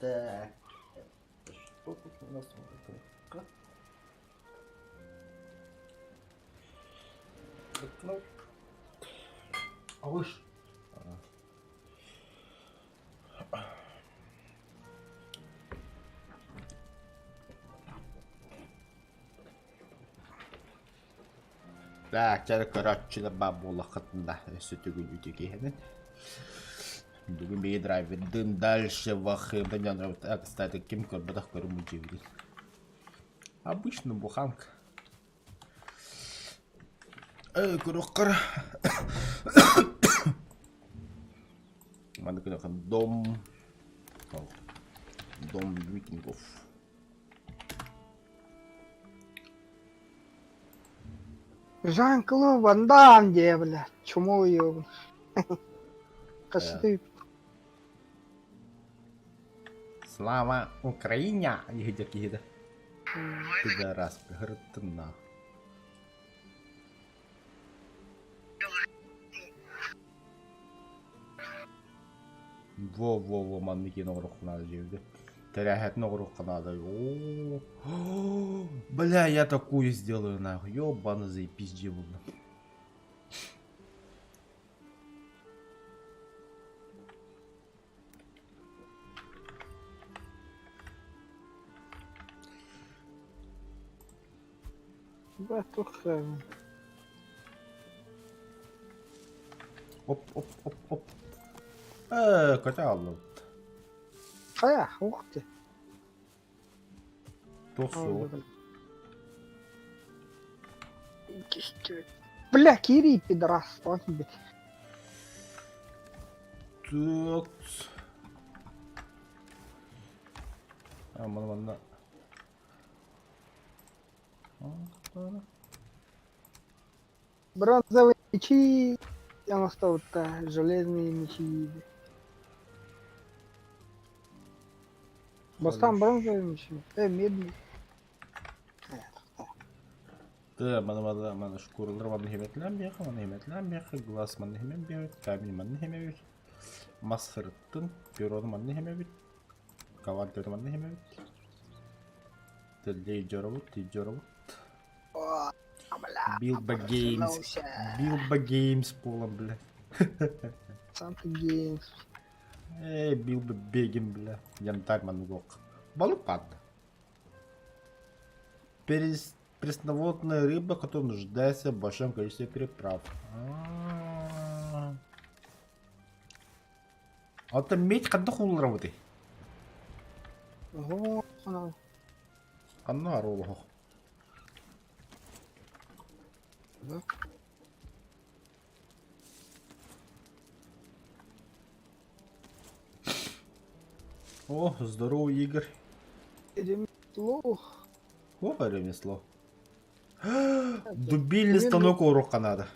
Так, это что тут у нас? Вот это. Алыш. Так, чары көрөөччүлэр баар буоллаххытына өссө төгүл үтүө киэһэнэн. Бүгүн биһиги драйвердыын дальше вахыба дьоннорбут кстати ким көрбөтөх көрүн мудьуйбутун. Обычно буханка. Эй, көрүөххэ Манна көрүөххэ дом дом викингов. Жан-Клод Ван Дамм диэ, бля, чмо ёбун. Хасты Слава Украине! Иһидэр киһи Пидорас ыһырыттынна. Во-во-во, маннык иэн оҥоруохха наада диэбитэ. Тэрээһэтин оҥоруохха наада. Оо, бля, я такую сделаю нахуй. Ёбаный заебись дьиэ булла. Бatuх Оп, оп, оп, оп. Ээ, көтө хааллыбыт. Хайа, ух ты. Туох суоҕу? Бля, киирии пидорас, тоҕо киирбит. Так. А, маны манна. Бронзовые мечи, оҥостубуттар, железные мечи. Бастаан бронзовые мечи, медный. Ты маны маны маны шкуралар маны хеметлән бияха, маны хеметлән бияха, глаз маны хемен биэбит, камень маны хемебит, мас сырыттын, перону маны хемебит, кавантер маны хемебит. Тэллэй дьоробут, ти дьоробут. Билба Геймс. Билба Геймс полом, бля. Санта Геймс. Эй, Билба Бегин, бля. Янтарь манугок. Балык Перес... Пресноводная рыба, которая нуждается в большом количестве приправ. А-а-а. Оттон медь ханна хуулларабытый? Оһо, Ханна оруолуһух? О, здорово, Игорь. Ремесло. О, ремесло. Дубильный станок уруохха наада.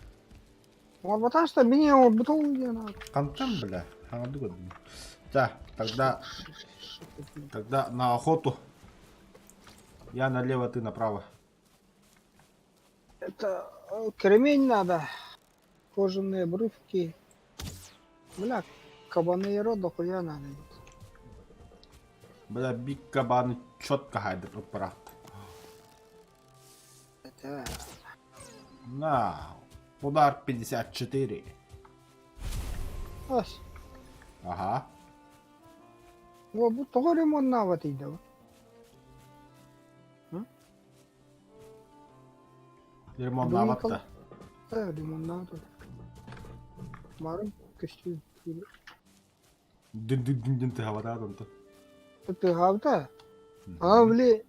Оҥорботах что мин оҥорбутум диэн Хантан, бля? Хаҥарды көрдүм. Да, тогда, тогда на охоту. Я налево, ты направо. Это кремень надо. Кожаные обрывки. Бля, кабаны дохуя надо. Бля, биг кабаны четко хайдер упрат. Это... На, удар 54. Ас. Ага. О, бу тоҕо ремоннаабат ыйда Ремоннаабат да. Э, ремоннаабат. Барым көстүү. Дын-дын-дын-дын тыһабатаат онто. Тыһаабыта. Ана били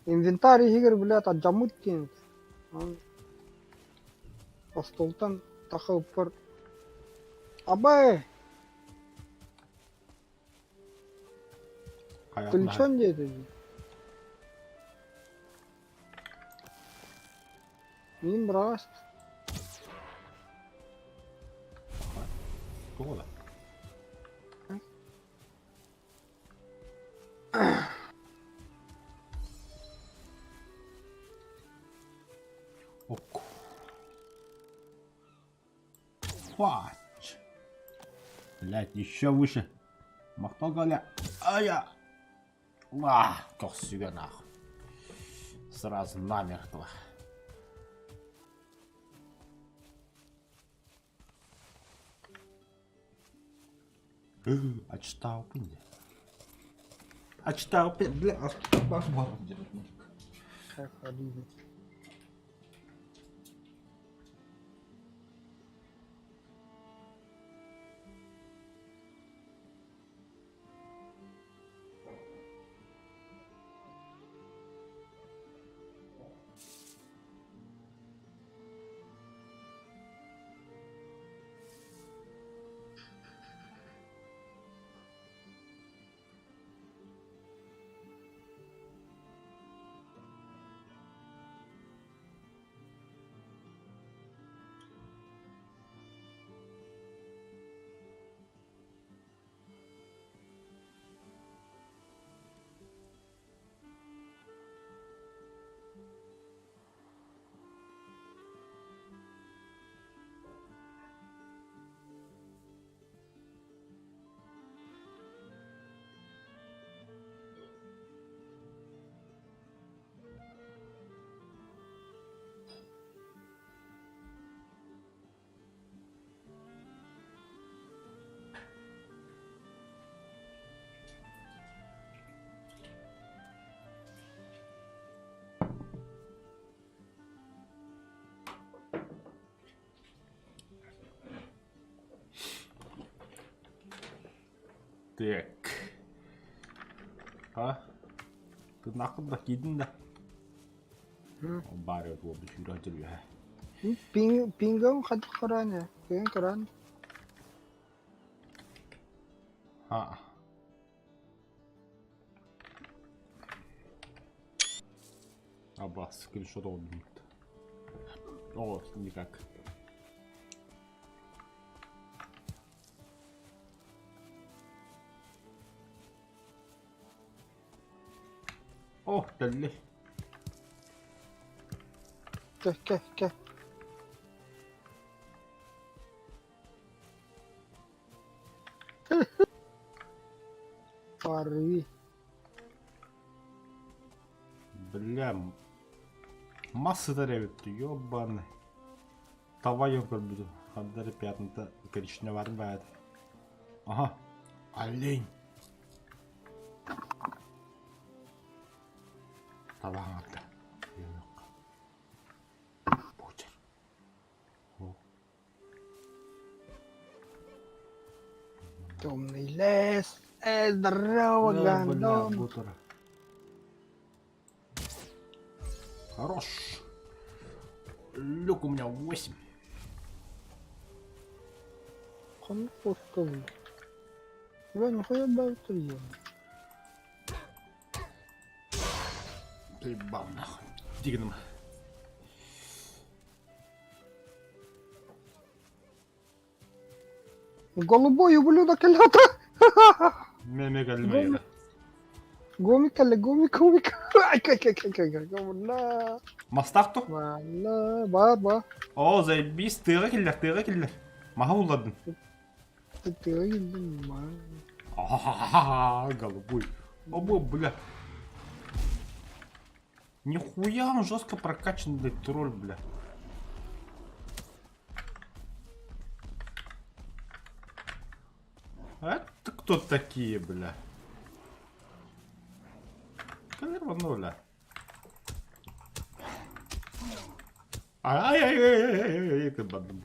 инвентарь иһигэр били тадьаммыт диэн. Остуолтан тахыппар Абай Включен диэтэ дии. Мин быраас. Тоҕо да? Ок. Фач. Блять, еще выше. Махтал Галя. Ая. А, көхсүгэ нахуй. Сразу намертво. Ачтаупын де. Ачтаупын, бля, бас барым деп. Как обидно. Так. А? Тынахын да киирдин да? Баар буолбут сүүрэ сылдьар үһэ. Пинг пингом хат көрөн пинг көрөн. А. Аба, скриншот оҥорбут. О, никак. О, кэлли. Кэ кэ кэ. Порви. Бля, мас сытар эбит, ёбаный. Таба йон көрбүтүм. Ханна эрэ пятната коричневатын баайата. Аха, олень. Таба аҥарда. Буучар. Темный лес. Э, здорово, гандон. Хорош. Люк у меня 8. Ханнык куоскабый? Бля, нихуя баайбыттар диэн. Заебал нахуй. Дигнем. Голубой ублюдок кэллэ Меме кэллим Гомик кэллэ, гомик, гомик. Ай, кай, кай, кай, кай, кай, Мала, Мастаах ту? мала, бар, бар. Оо, заебись, тыаҕа киллэр, тыаҕа киллэр. Маһа булладын. Тыаҕа киирдим, ма. Ахахаха, голубой. Обо, бля. Нихуя он жестко прокачанный тролль, бля. А это кто такие, бля? Калерва бля. Ай-ай-ай-ай-ай-ай, ты бандам.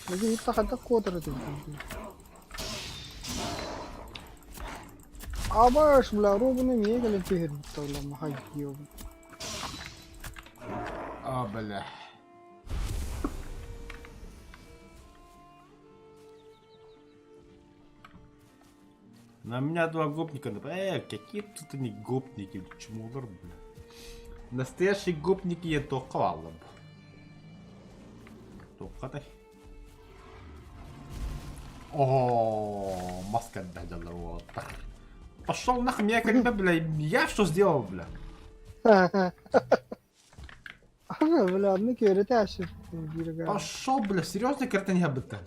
Миигиттэн хайдах куотар этим? Абаш, бля, робуну эмиэ кэлэн түһэрбит буолла, хайдиобун. А, бля. На меня два гопника напали. Какие тут они гопники, чмулар, бля. Настоящие гопники я только бу. Туоххатай? О, маска дьаллар уолаттар. Пошел нахуй, меня когда, бля, я что сделал, бля? Бля, одну күөрэтэ бииргэ. Пошел, бля, серьезно, карта не быта.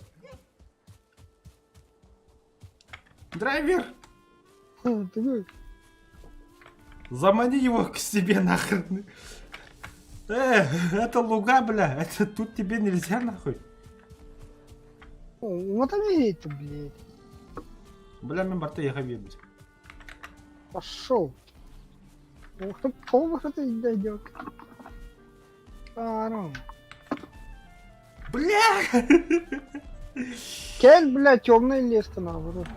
Драйвер! Тугуй. Замани его к себе нахрен. Э, это луга, бля, это тут тебе нельзя нахуй. Уҥата это, блядь. Бля, мен барта ехать биэрбит. Пошел. Повар ты дойдет. Арам. Бля! Кэл, бля, темный лес-то наоборот.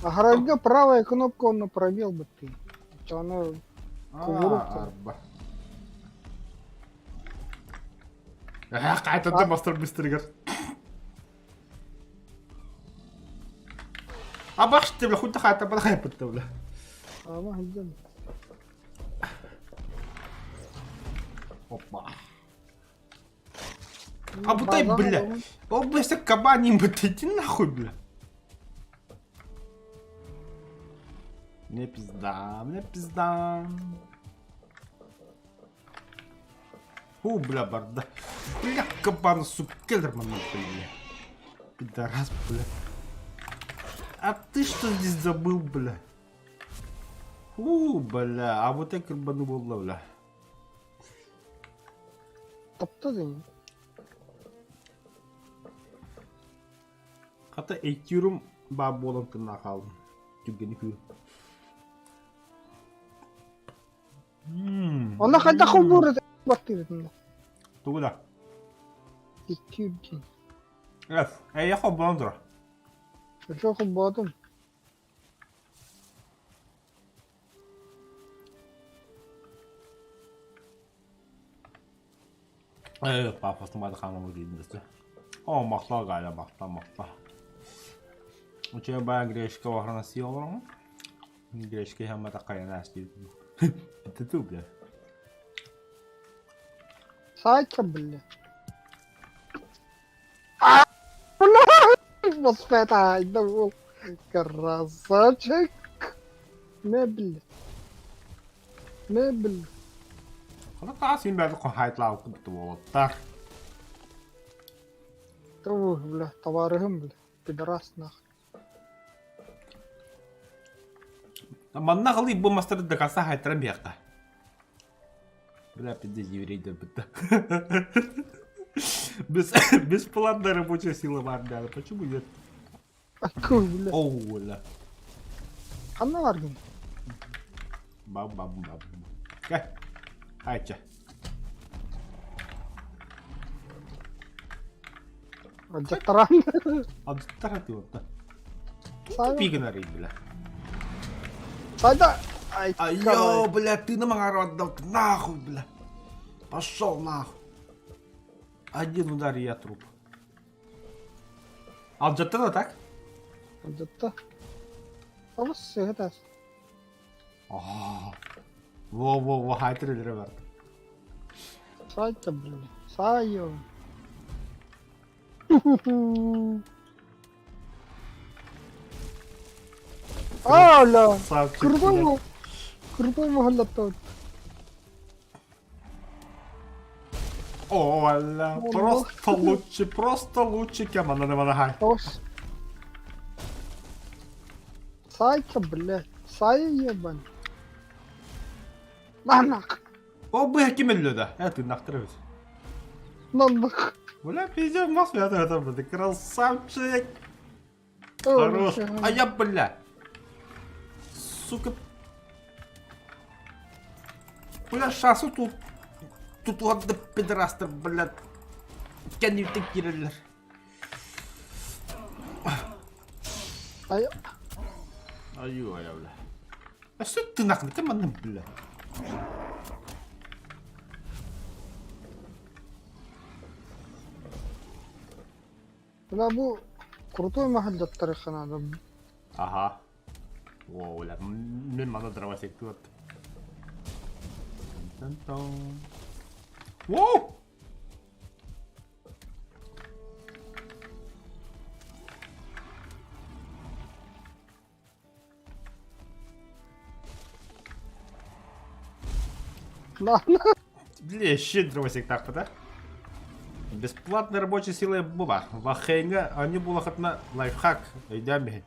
А гарага правая кнопка он на пробел бы ты. Чё оно Кувырок. Арба. Қайтадан мастер быстрыгар. Абаш ты, бля, хуй ты хайта, бля, хайпыт ты, бля. Ама хиден. Опа. А бутай, бля. Ол, бля, все кабаним, бля, ты иди нахуй, бля. Мне пизда, мне пизда. Фу, бля, барда. Бля, кабан, сука, келлерман, бля. Пидорас, бля. А ты что здесь забыл, бля? Фу, бля, а вот я кабану буолла, бля. Таптадын. Хата эйтиурум баа буолан тынна хаалым. Түргэни күү. Онно хайдах холбуур баттыырытын Тугу да? Икки үрдүн. Эф, эйэ холбоон тура. Өтө холбоотум. Э, пафосно бады хааман диэн О, махтал Галя, махтал, махтал. Учугэй баа гречка охрана сии олороҥун. Гречка иһэммэтэх хайана астыы. Ити бля. Саача бля. А, бля! Боспета, Красавчик. Мебель. Мебель. Хата таас син бэйэтэ хайтлаабыт курдук буолуохтаах. Тух, бля, табаарыһым, бля. Пидорас нах. Манна ылый бу мастары до конца хайтаран биэххэ. Бля, пиздец, еврейдер бытта. Без, бесплатная рабочая сила в армии, почему нет? Аккуй, бля. Оу, бля. Ханна баргын? Бам-бам-бам. Кэ. Хайча. Алдьаттаран. Алдьаттара тыытта. Тупи гынар бля. Сайда. Ай, Айо, бля, ты на отдал, нахуй, бля. Пошел нахуй. Один удар, и я труп. Алдьаттара так? Алдьатта. Олус сыһытас. Во-во-во, хайтер бар. Сайта, бля. Сайо. Аля! Крутой, крутой махаллаттан. Оля, просто лучше, просто лучше, кем она не Тош. Сайка, блядь. Сай ебан. Нанах. О, бля, ким өллө да? Это нахтырыбыз. Нанах. Бля, пиздец, мас это, это, ты красавчик. Хорош. А я, бля. Сука. Бля, шансу тут. Тут ладно, пидорастер, бля. Кэнниттэн киирэллэр. Ай, Айуу, айа, бля. А что ты нахуй? Ты манна, бля. Бля, бу крутой махаллаттарыхха наада. Ага. О, бля, мин манна дровосек тут. Воу! На, Бля, щедро так да? Бесплатная рабочая сила буба. Вахенга, они булахатна лайфхак. Өйдөөн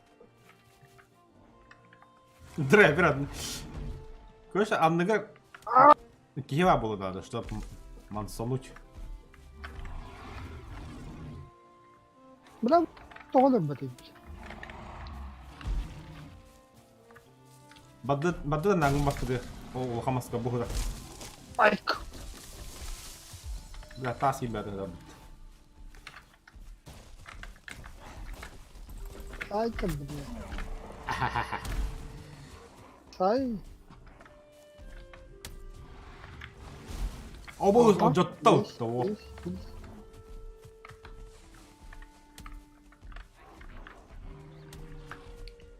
Драйвер. Короче, анныгар киһи баар буолуо надо, чтоб мансонуть. Бля, тоҕо өлөрбөтүй? Бады бады наҥ бастыгы улахан маска буһура. Айк. Бля, таас иибэт Айка, бля. Сай. Обу дьоттол того.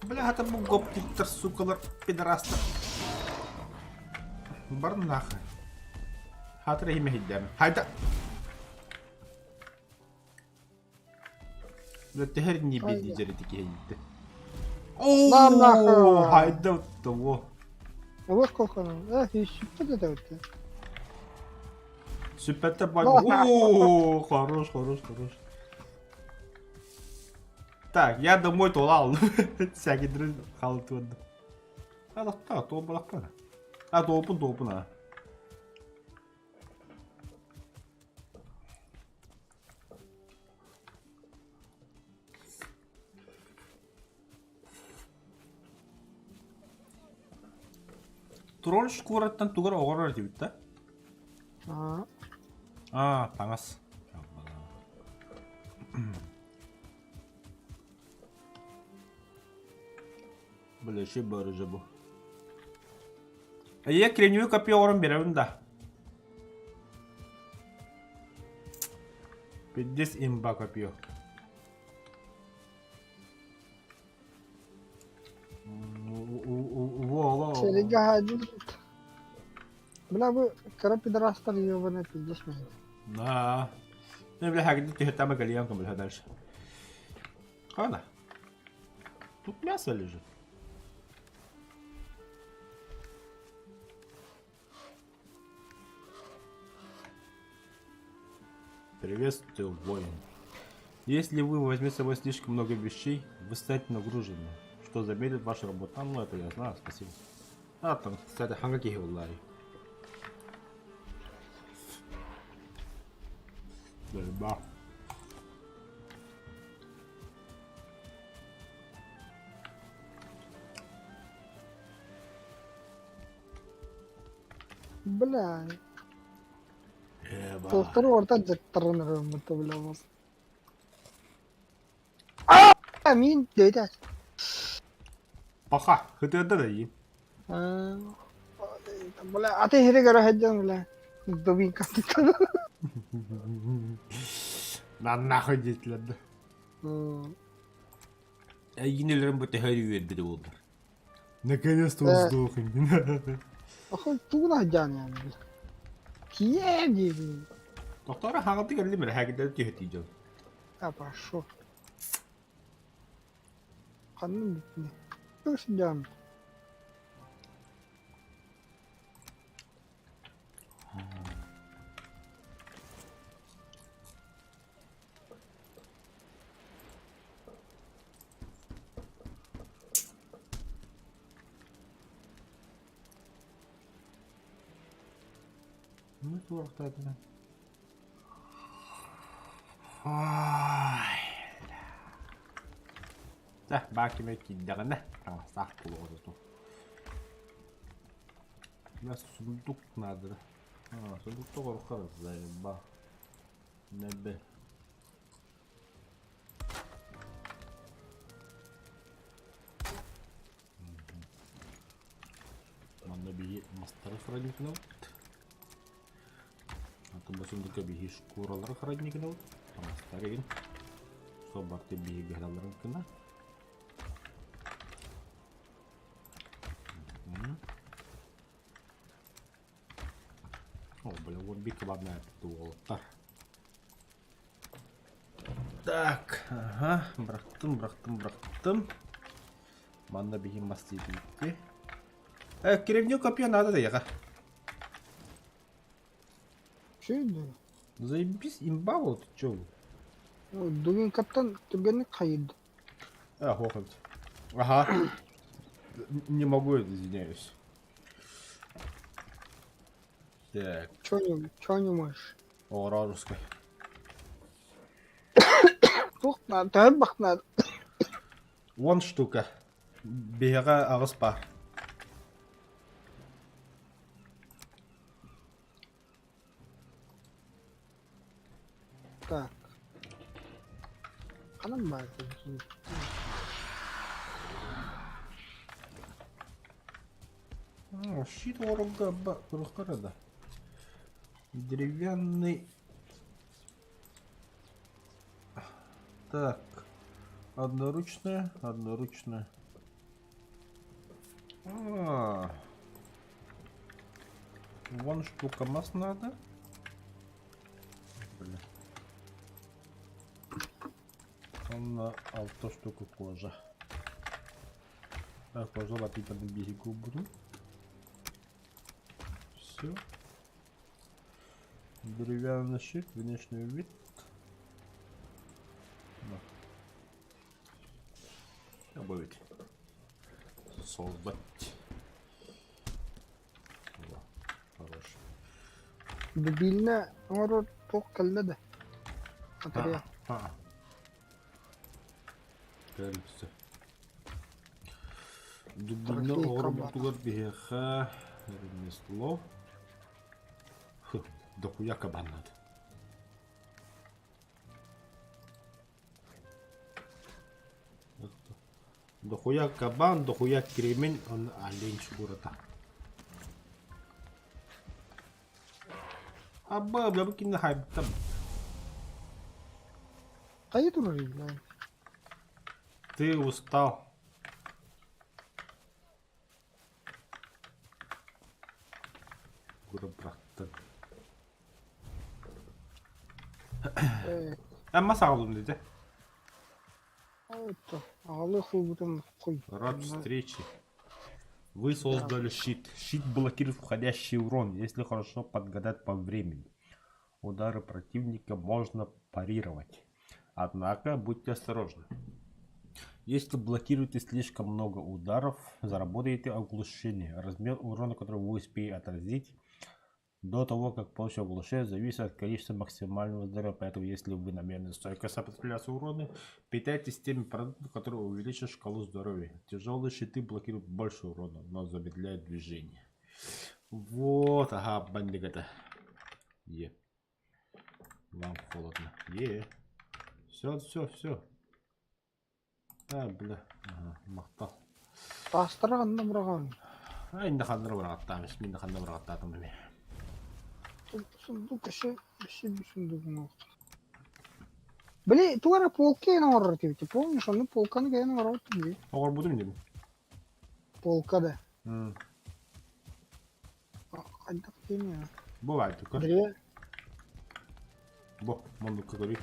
Бля, это бу гоптиктар, сукалар, пидорастар. Бар нахуй. Хатыр иһимэһийдэм. Хайда. Бля, төһөр не беди дьэрити киһи Оо, хайда того. Вот сколько нам. Эх, и сүппэт это вот. Сүппэттэ бай. О, хорош, хорош, хорош. Так, я домой толал. Всякий дрын халтуды. А, то балакпа. А, тоопун, тоопун, а. Тролль шкураттан тугар оҕорор диэбит да? Аа. Аа, таҥас. Бля, еще барыжа бу. Я кремниевый копье оҕорон биэрэбин да. Пиздец имба копье. Серега хаадьыбыт. Бля, бу кыра пидорастар ебаный пиздец мин. Да. Ну, бля, хагди түһэтама галиянка, бля, дальше. Хана. Тут мясо лежит. Приветствую, воин. Если вы возьмете с собой слишком много вещей, вы станете нагружены, что замедлит вашу работу. А, ну это я знаю, спасибо. А, там, кстати, хангаки хевлай. Да. Бля. Туохтары орта дьарыктаран эрэр бля А, мин дэйдэ. Паха, хытыарда да иин. Бля, а ты хири көрө сылдьан бля. Дубинка. На нахуй диэтилэр да. Эйигин бу төһө үөрбүтэ буоллар. Наконец-то он сдох. Тугун сылдьан яны. Киэ диибин. Доктора хаҕытык кэллим эрэ хагидары түһэтии дьон. А пошел. Ханна бүтүнэ. Тугу сылдьан. Ну, туохтаатына. Ай. Та, баакиме киирдэҕинэ таҥастаах буолуоҕа У сундук надо. А, сундук тоҕорукка заеба. Небе. Манна биһи мастары хранить гынабыт. Атын бу сундукка биһи шкуралары хранить гынабыт. Таҥастар игин. Сол барты биһи гыһаларын гына. О, бля, вот бик ладно, уолаттар. Так, ага, бырахтым, бырахтым, бырахтым. Манна биһи мас диэбикки. Э, кремню копье надо да яга. Үчүгэй дуо? Заебись, имба вот, чё? Дубинкаттан түргэнник хайыйда. А, хохот. Ага. Не могу, извиняюсь. Так. Чё не можешь? Оҕорорускай. Туох наада, төһө бах наада? Уон штука. Биһиэхэ аҕыс баар. Так. Ханан баар Щит оҥорорго туруохха да. Деревянный. Так. Одноручная, одноручная. А, Вон штука мас надо. Бля. Онно алта штука кожа. Так, кожа лапита биһиги буду. Все. Деревянный щит, внешний вид. Да. Добавить. Создать. Во, хорош. Дубильна оҥорор туох кэллэ да? Матырыйаал. А, Кэлсэ. Дубильна Трофей оҥорбутугар биһиэхэ ремесло. Дохуя кабан надо. Дохуя кабан, дохуя кремень, он олень шкурата. Аба, бля, бу кинне хайбыттам. Хайа турарый, бля? Ты устал. Кура бырахтын. Эмма саҕалым дии. Аҕалыы хуйбутун хуй. Рад встрече. Вы создали щит. Щит блокирует входящий урон, если хорошо подгадать по времени. Удары противника можно парировать. Однако будьте осторожны. Если блокируете слишком много ударов, заработаете оглушение. Размер урона, который вы успеете отразить до того, как получите оглушение, зависит от количества максимального здоровья. Поэтому, если вы намерены стойко сопротивляться урону, питайтесь теми продуктами, которые увеличат шкалу здоровья. Тяжелые щиты блокируют больше урона, но замедляют движение. Вот, ага, бандик это. Е. Вам холодно. Е. Все, все, все. А, бля. Ага, махтал. Таастара ханна быраҕан? А, инде ханнара быраҕаттаамыс, мин да ханна быраҕаттаатым эми. Сундук өссө өссө сундугун Били тугу эрэ полка оҥорор этибит, помнишь, ону полканы кэлэн оҥоробут дии. Оҥорбутум дим. Полка да. Хайдах диэн Бывает такое. Бо, мундукка көрүй.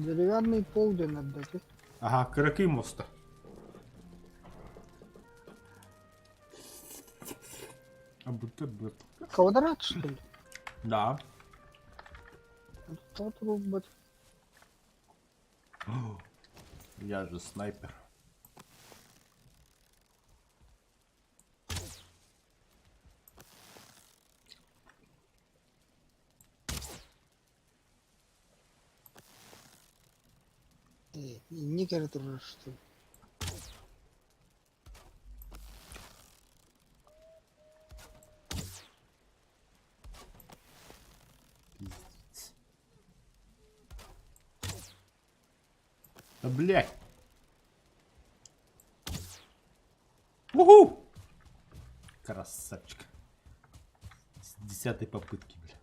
Деревянный пол диэн эрдэ Ага, кыракый моста. А будто бы... Квадрат, что ли? Да. Тот робот. Я же снайпер. Инник эрэ турар что ли? Пиздец. Да блядь. Уху! Красавчик. С 10-й попытки, бля.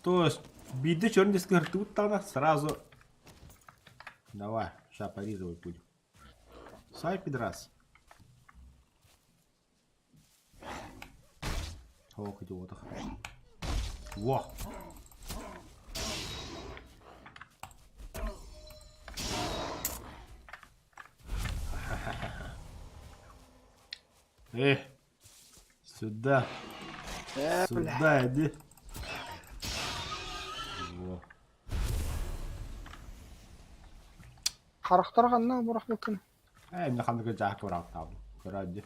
То есть, беды черный тут сразу. Давай, сейчас парировать будем. Сай, пидрас. Ох, идиотах. Во! Эх! Сюда. Э, бля. Сюда иди. Во. Харахтара ханна бырахпыккын? Ээ, иннэ ханнык дьаакы быраактаабын. Көрөө дии.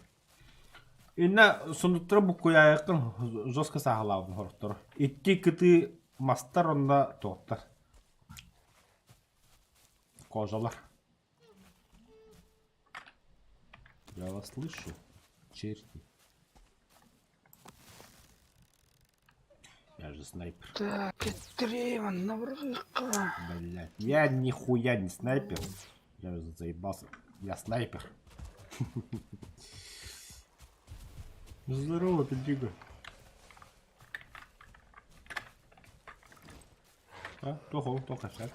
Иннэ сундуктара буккуйаайыккын жестко сааһылаабын хорохтору. Икки кытыы мастар онно туохтар. Кожалар. Я вас слышу, черти. Я же снайпер. Так, три, манна бырахыахха. Блять, я нихуя не снайпер. Я уже заебался. Я снайпер. Здорово, педрига. А, туох туох кэпсээн.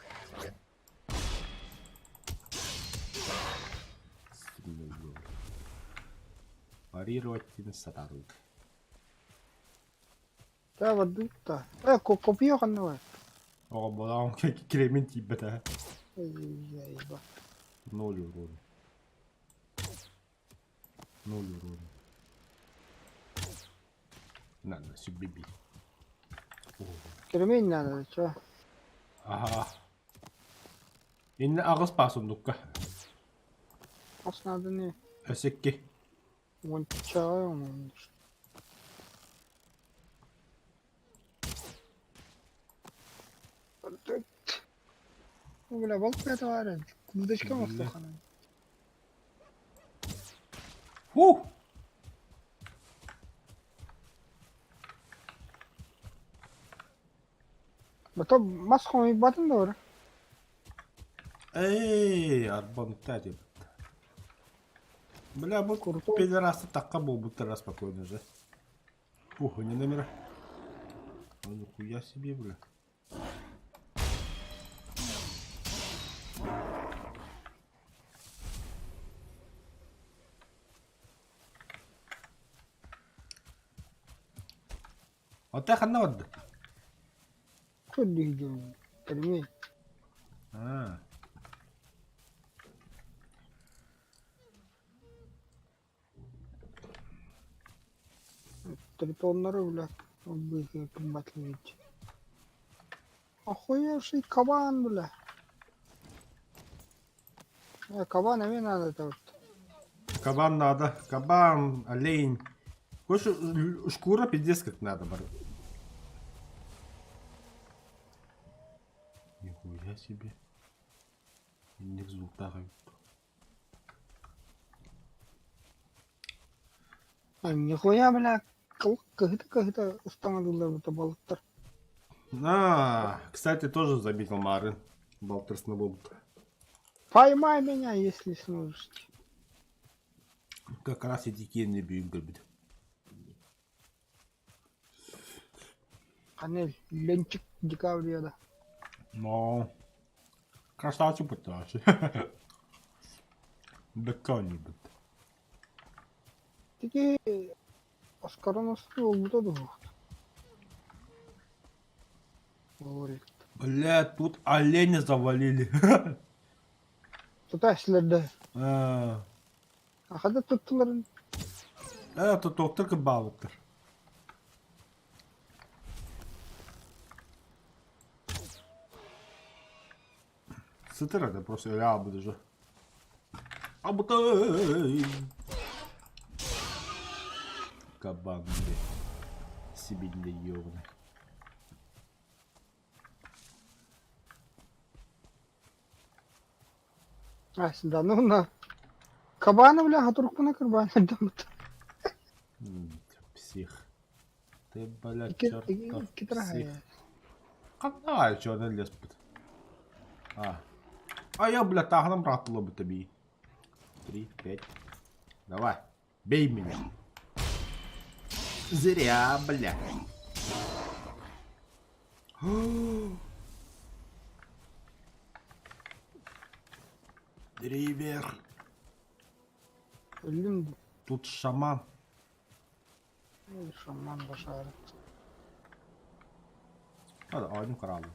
Парировать сатаатыбыт. Та барбыт Э, копье ханна бар? Оҕо буолаҕым кремень тиийбэтэ. Ай, Ноль урона. Ноль урона. На, на, себе бей. Кремень надо, чё? Ага. Иннэ аҕыс паа сундукка. Ас надо не. Өсекки. Уончаҕай оҥордун. Бля, балка баар Курдачка махтахана. Фух! Бато мас хомуйбатын да ора. Эй, арбанта диэбит. Бля, бу Крутой. пидорасы такка буолбуттара спокойно уже. Ух, не номера. Ну нихуя себе, бля. Оттон ханна барда? Көрдүүр Кремень. Аа. Тритоннары бля. Быһыы кымбатлыйт. Охуевший кабан, бля. Э, кабан эмиэ надо тут. Кабан надо. Кабан, олень. Короче, шкура пиздец как надо, бар. Нихуя себе. Инник звуктаах эбит. А нихуя, бля, кыһыта-кыһыта ыстаҥалыыллар балыктар. А, кстати, тоже заметил Мары. Балтырсына буолбут. Поймай меня, если сможешь. Как раз ити киэнни бүгүн көрбүт. Анель, Ленчик декабря. Но красавчик бытаачы. Бэккэ Тики Оскароносный буолбута дуу. Говорит. Бля, тут оленя завалили. Тута эслэрдэ. А, Ахада туттуларын Это доктор кыбаабыттар. Сытыр это просто өлө уже. Абытай! Кабан, бля. Сибинде ёбаный. А, да, ну на. Кабана, бля, хатуркуна кырбан дамыт. Псих. Ты, блядь, Икки чертов икки псих. Ханна чё леспит. А. А я, бля, тааһынан бырааттылабыта бии. Три, пять. Давай, бей меня. Зря, бля. Ривер. Өллүм дуу. Тут шаман. Шаман башары. Hadi oyun kuralım.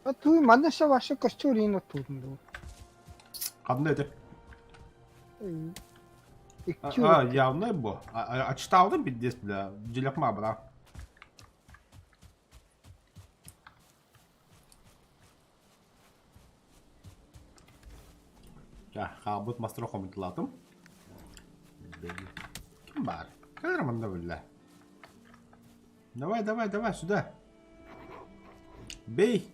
А туй манна се вообще костер иин оттуутун дуу? Ханна этэ? Икки А, явно бу. А читал пиздец, бля. Джилях мабра. Хаалбыт мастары хомуйталаатым. Ким баар? Кэлэр манна биллэ. Давай, давай, давай, сюда. Бей!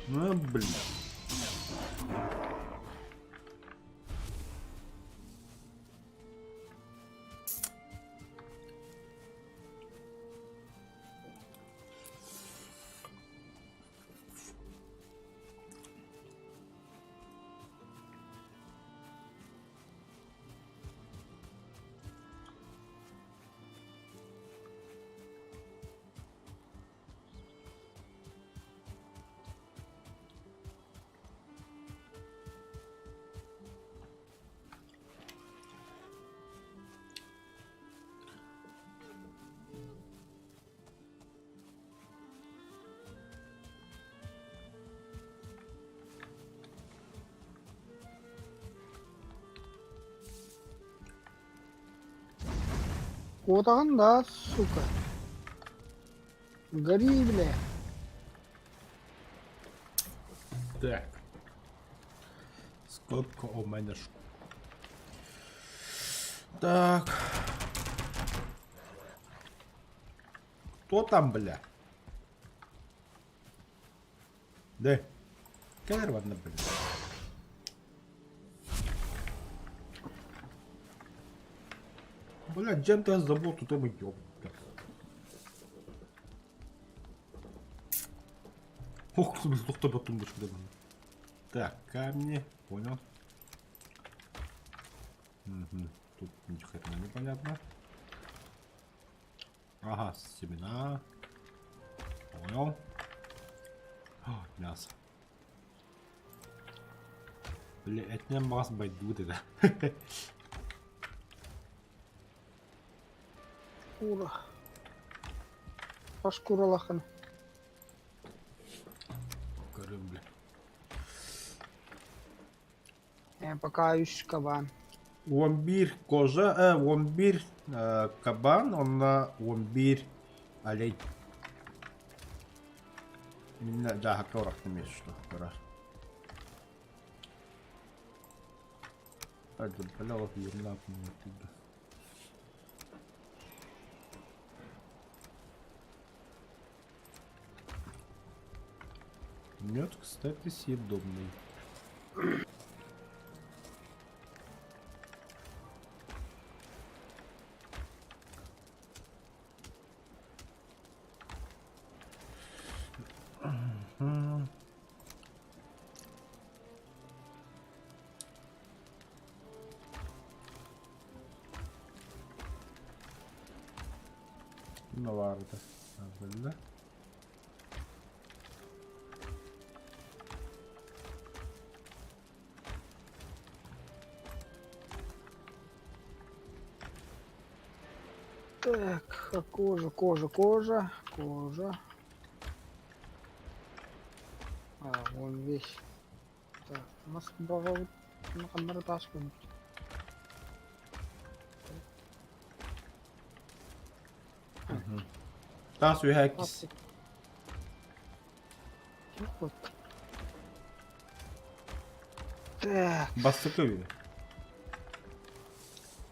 Ну, блин. Куотаҕын да, сука. Гори, бля. Так. Сколько у меня шкур? Так. Кто там, бля? Да. Кэлэр манна, бля. Бля, чем ты забыл, тут мы ёб. Ох, доктор тумбочку. Так, камни, понял. Угу. Тут ни хрена непонятно. Ага, семена. Понял. О, мясо. Бля, это не мас байдут это. Кура. Тас куралахын. Көрүм, бля. Э, пока үс кабан. 11 кожа, 11 кабан, онно 11 олень. Именно, да, хакка что пора. Бля, ерна. Мед, кстати, съедобный. Ne vardı? Böyle. Так, кожа, кожа, кожа, кожа. А, вон весь. Так, у нас ханнары таас көмүт. Таас үһэ иккис. Вот. Так, Бастакы үһэ.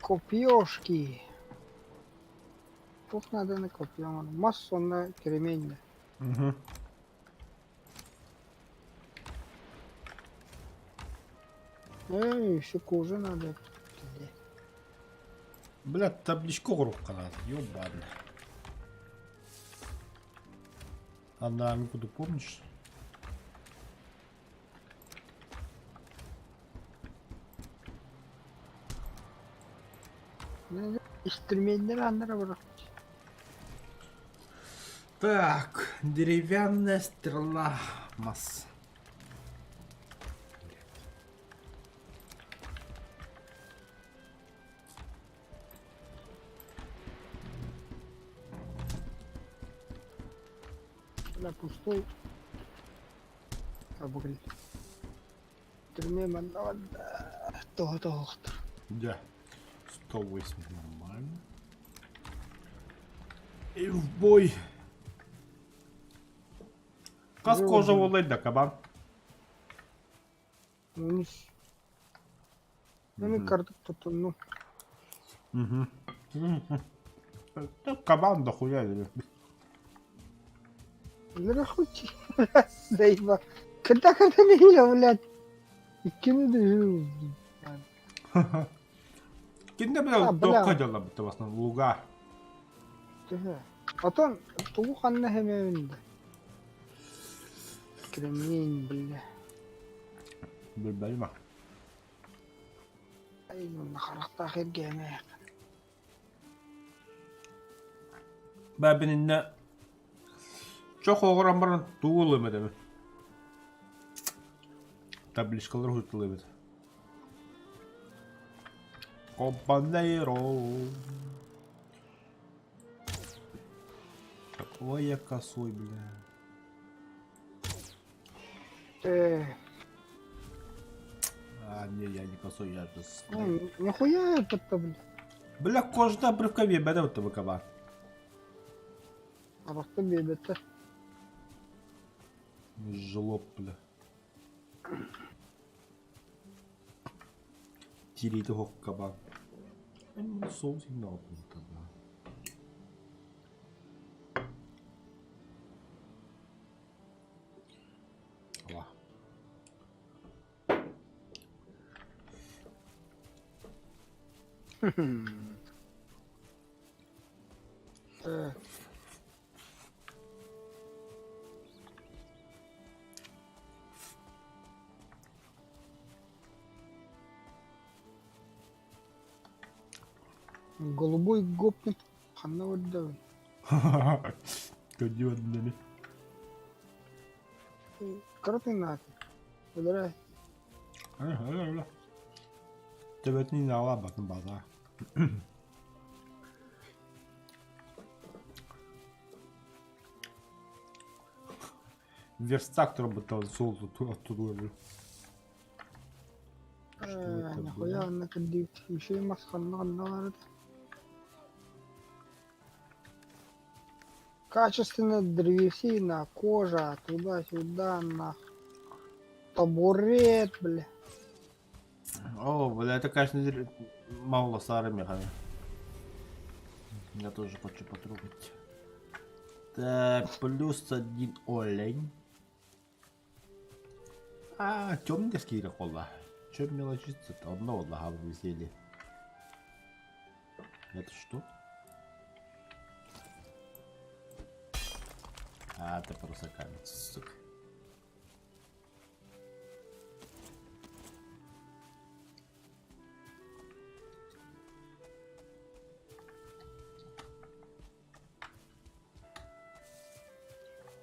копьешки. Туох надо копье. Мас онно кремень. Угу. Эй, еще кожа надо. Бля, табличку оҥоруохха Ёбаный. А на куда помнишь? Инструменнэр аннара бар. Так, деревянная стрела. Мас. Бля, пустой. Абыгын. Түрмэ манна тоҕо тоҕохтор. Да. 108 нормально. И в бой. Хас кожа буоллай да кабан? Мунус. Мин картык тутуннум. Кабан дохуя или? Нахуй заеба. Когда когда не блядь. Иккини да Кинде бля тоққа дьаллабыт в основном луга. Потом тугу ханна хэмэвин да. Кремень, бля. Билбэйма. Ай, харахтаах эргээмэ. Бэбининне чох оҕорон баран тугу ылыам этэбин? Табличкалар уһутуллубут. Компанейро. Ой, я косой, бля. А, не, я не косой, я же... Ну, нихуя это, бля. Бля, кожда брывка биэрбэтэ вот ТВК Арахта биэрбэтэ. Жлоб, бля. Тириитэ хоккаба. Соус инна Так. Голубой гопник ханна барда? Көдүөннэми. Кыратын наата. Өлөрө. Төбөтүн ала батын база. Верстак работал золото оттуда. Нихуя онно кырдьык үчүгэй мас ханна ханна барыта. Качественная древесина, кожа, туда-сюда, нах. Табурет, бля. О, бля, это, конечно, мало старый мехами. Я тоже хочу потрогать. Так, плюс один олень. А, темный скири холла. Чем мелочиться-то? Одно одного веселье. Это что? А, это просто камень, сука.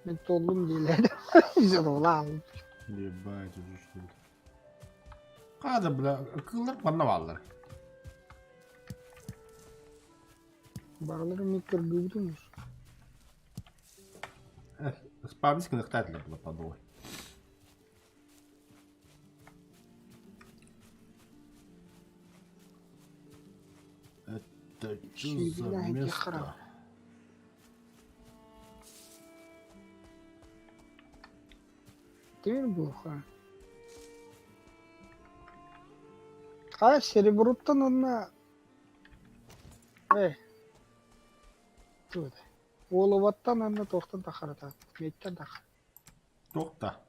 Мин толлум диилэр. Дьоллаах. Ебать, уже что это? Хада, бля, кыллар манна бааллар. Барылар эмиэ көрдүүбүтүн Спавнис кынахтаатылар была подолой. Это что за место? Тимир буха. А серебруттан онна э туут Уолубаттан онно туохтан тахарата миэттэн тахар. Туох да?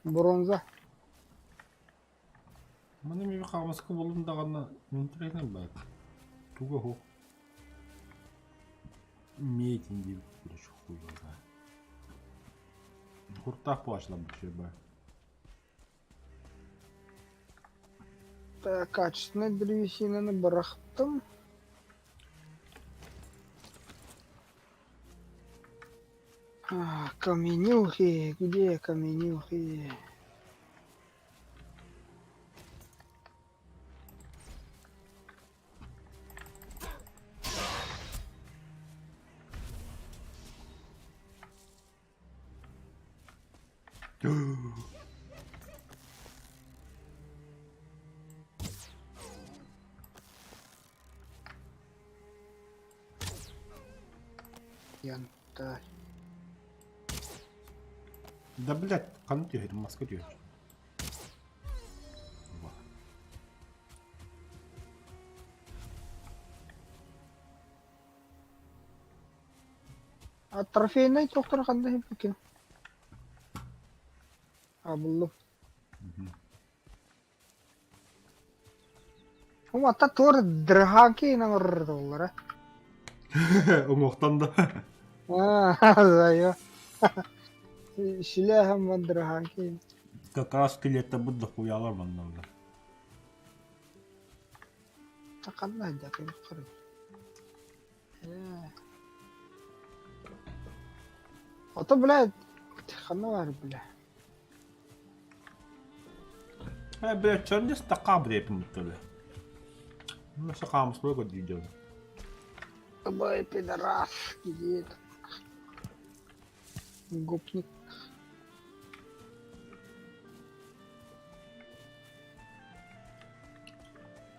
Бронза. Маны мин хаамыска буллум даҕаны интэриэһинэй баар. Туга суох. Миэтин диэбит короче хуй его знает. Куртаах буолааччылар баар. Качественная древесинаны бырахтым. А, каменюхи, где каменюхи? Янтарь. Да блядь, ханна түһэрим, маска түһэр. А трофейнай тохтор ханна иһиппиккин? А буллум. Ата туор дырыһааки оҥорордоллоро. Уҥуохтан да. Аа, Силээһэм дырыһааки. Как раз скелетта бу дохуялар манна бля. Ханна сылдьар Ото, блядь, ханна баар, бля? Э, бля, чё стакан бля, Ну, сакам сколько дидел. Тобой пидорас, иди. Гопник.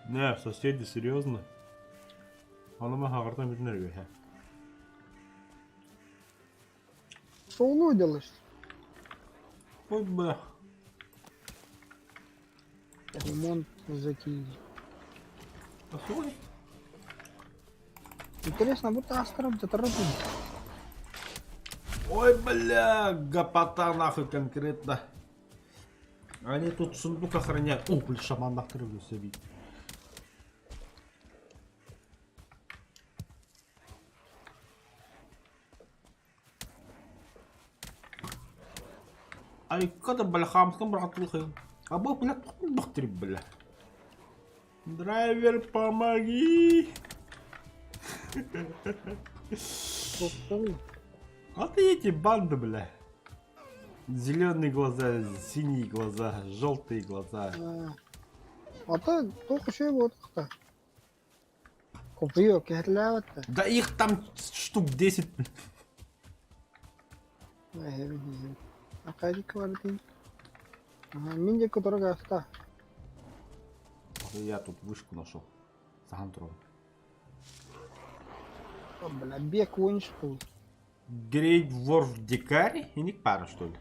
Не, соседи, серьезно? Ону хаҕартан бүтүнэр үөһэ. Что делаешь? Ой, бля. Ремонт затеяли. Постой. Интересно, будто Астром где-то работает. Ой, бля, гопота нахуй конкретно. Они тут сундук охраняют. О, блин, шаман нахуй себе. Айка да бля хамскан братухы. А бу бля доктор бля. Драйвер, помоги! Вот и эти банды, бля. Зеленые глаза, синие глаза, желтые глаза. А то только что его вот Купил, кэһэлээбэт Да их там штук 10. Акадик бардын. Мин диэки дорога аста. Я тут вышку нашел. Сахан туран. Бля, бег вончпул. Грейт Ворф Дикарь? И не пара, что ли?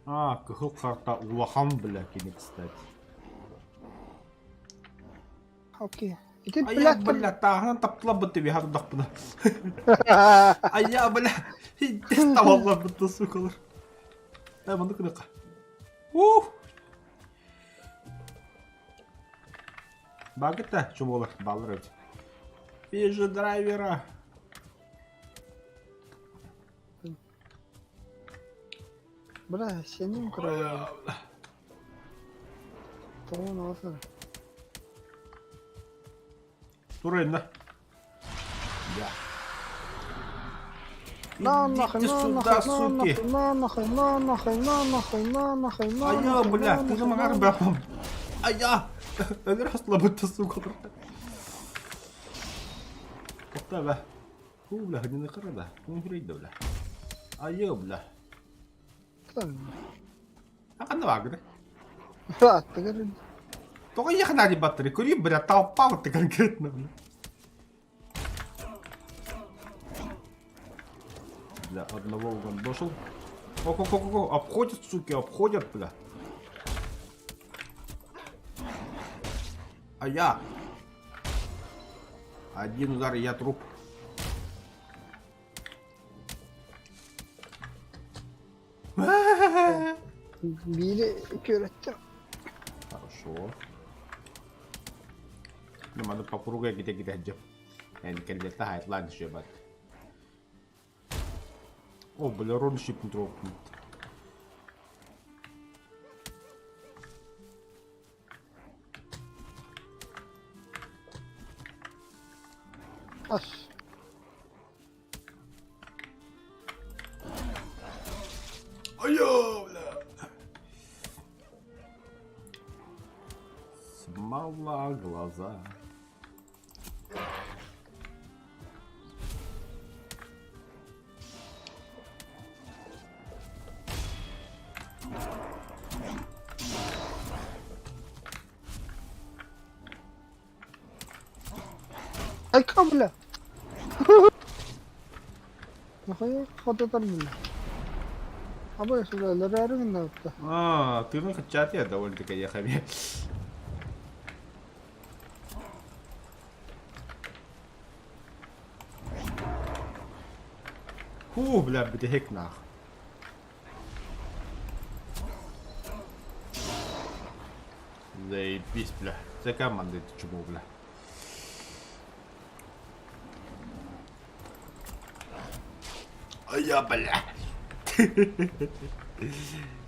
А, кыһыл карта улахан, бля, кини, кстати. Окей. Ити, А я, блядь, бля, тааһынан таптылабыт тебе хардахпына. А я, бля, табаллабыт сукалар. Дай манны кыныка. Ух! Багыта, что болар, баллар эти. Вижу драйвера. Бля, сенин кровь. Тоҕо аласар. Турайна. Я. На нахуй, Идите на сюда, нахуй, на суки. нахуй, на нахуй, на нахуй, на нахуй, на нахуй, на А я, нахуй, бля, на ты же нахуй, магар на бля. А я. Өлөр слабыта, сука. Тоқта, бля. Ху, бля, не кырда. Кум хрейді, бля. А я, бля. нахуй. А қанда багыр? Да, ты говоришь. Только ехать на батареи. Кури, бля, толпа ты конкретно, бля. Бля, одного угандошил. О-о-о-о, обходят, суки, обходят, бля. А я. Один удар, и я труп. Биири көрөттүм. Хорошо. Ну, надо попругай где-где Yani келлерте хайтлан еще бат. О, бля, рон щип дропнут. Ас. Айо, бля. Смола глаза. Айка, бля! Нахуя хототар, бля? Абы сюда, лэрээри гыннабытта. А, тыынын кыччааты я довольно-таки ехали. Фу, бля, бүтэһик нах. Заебись, бля. Це команда чему, бля. А я, бля.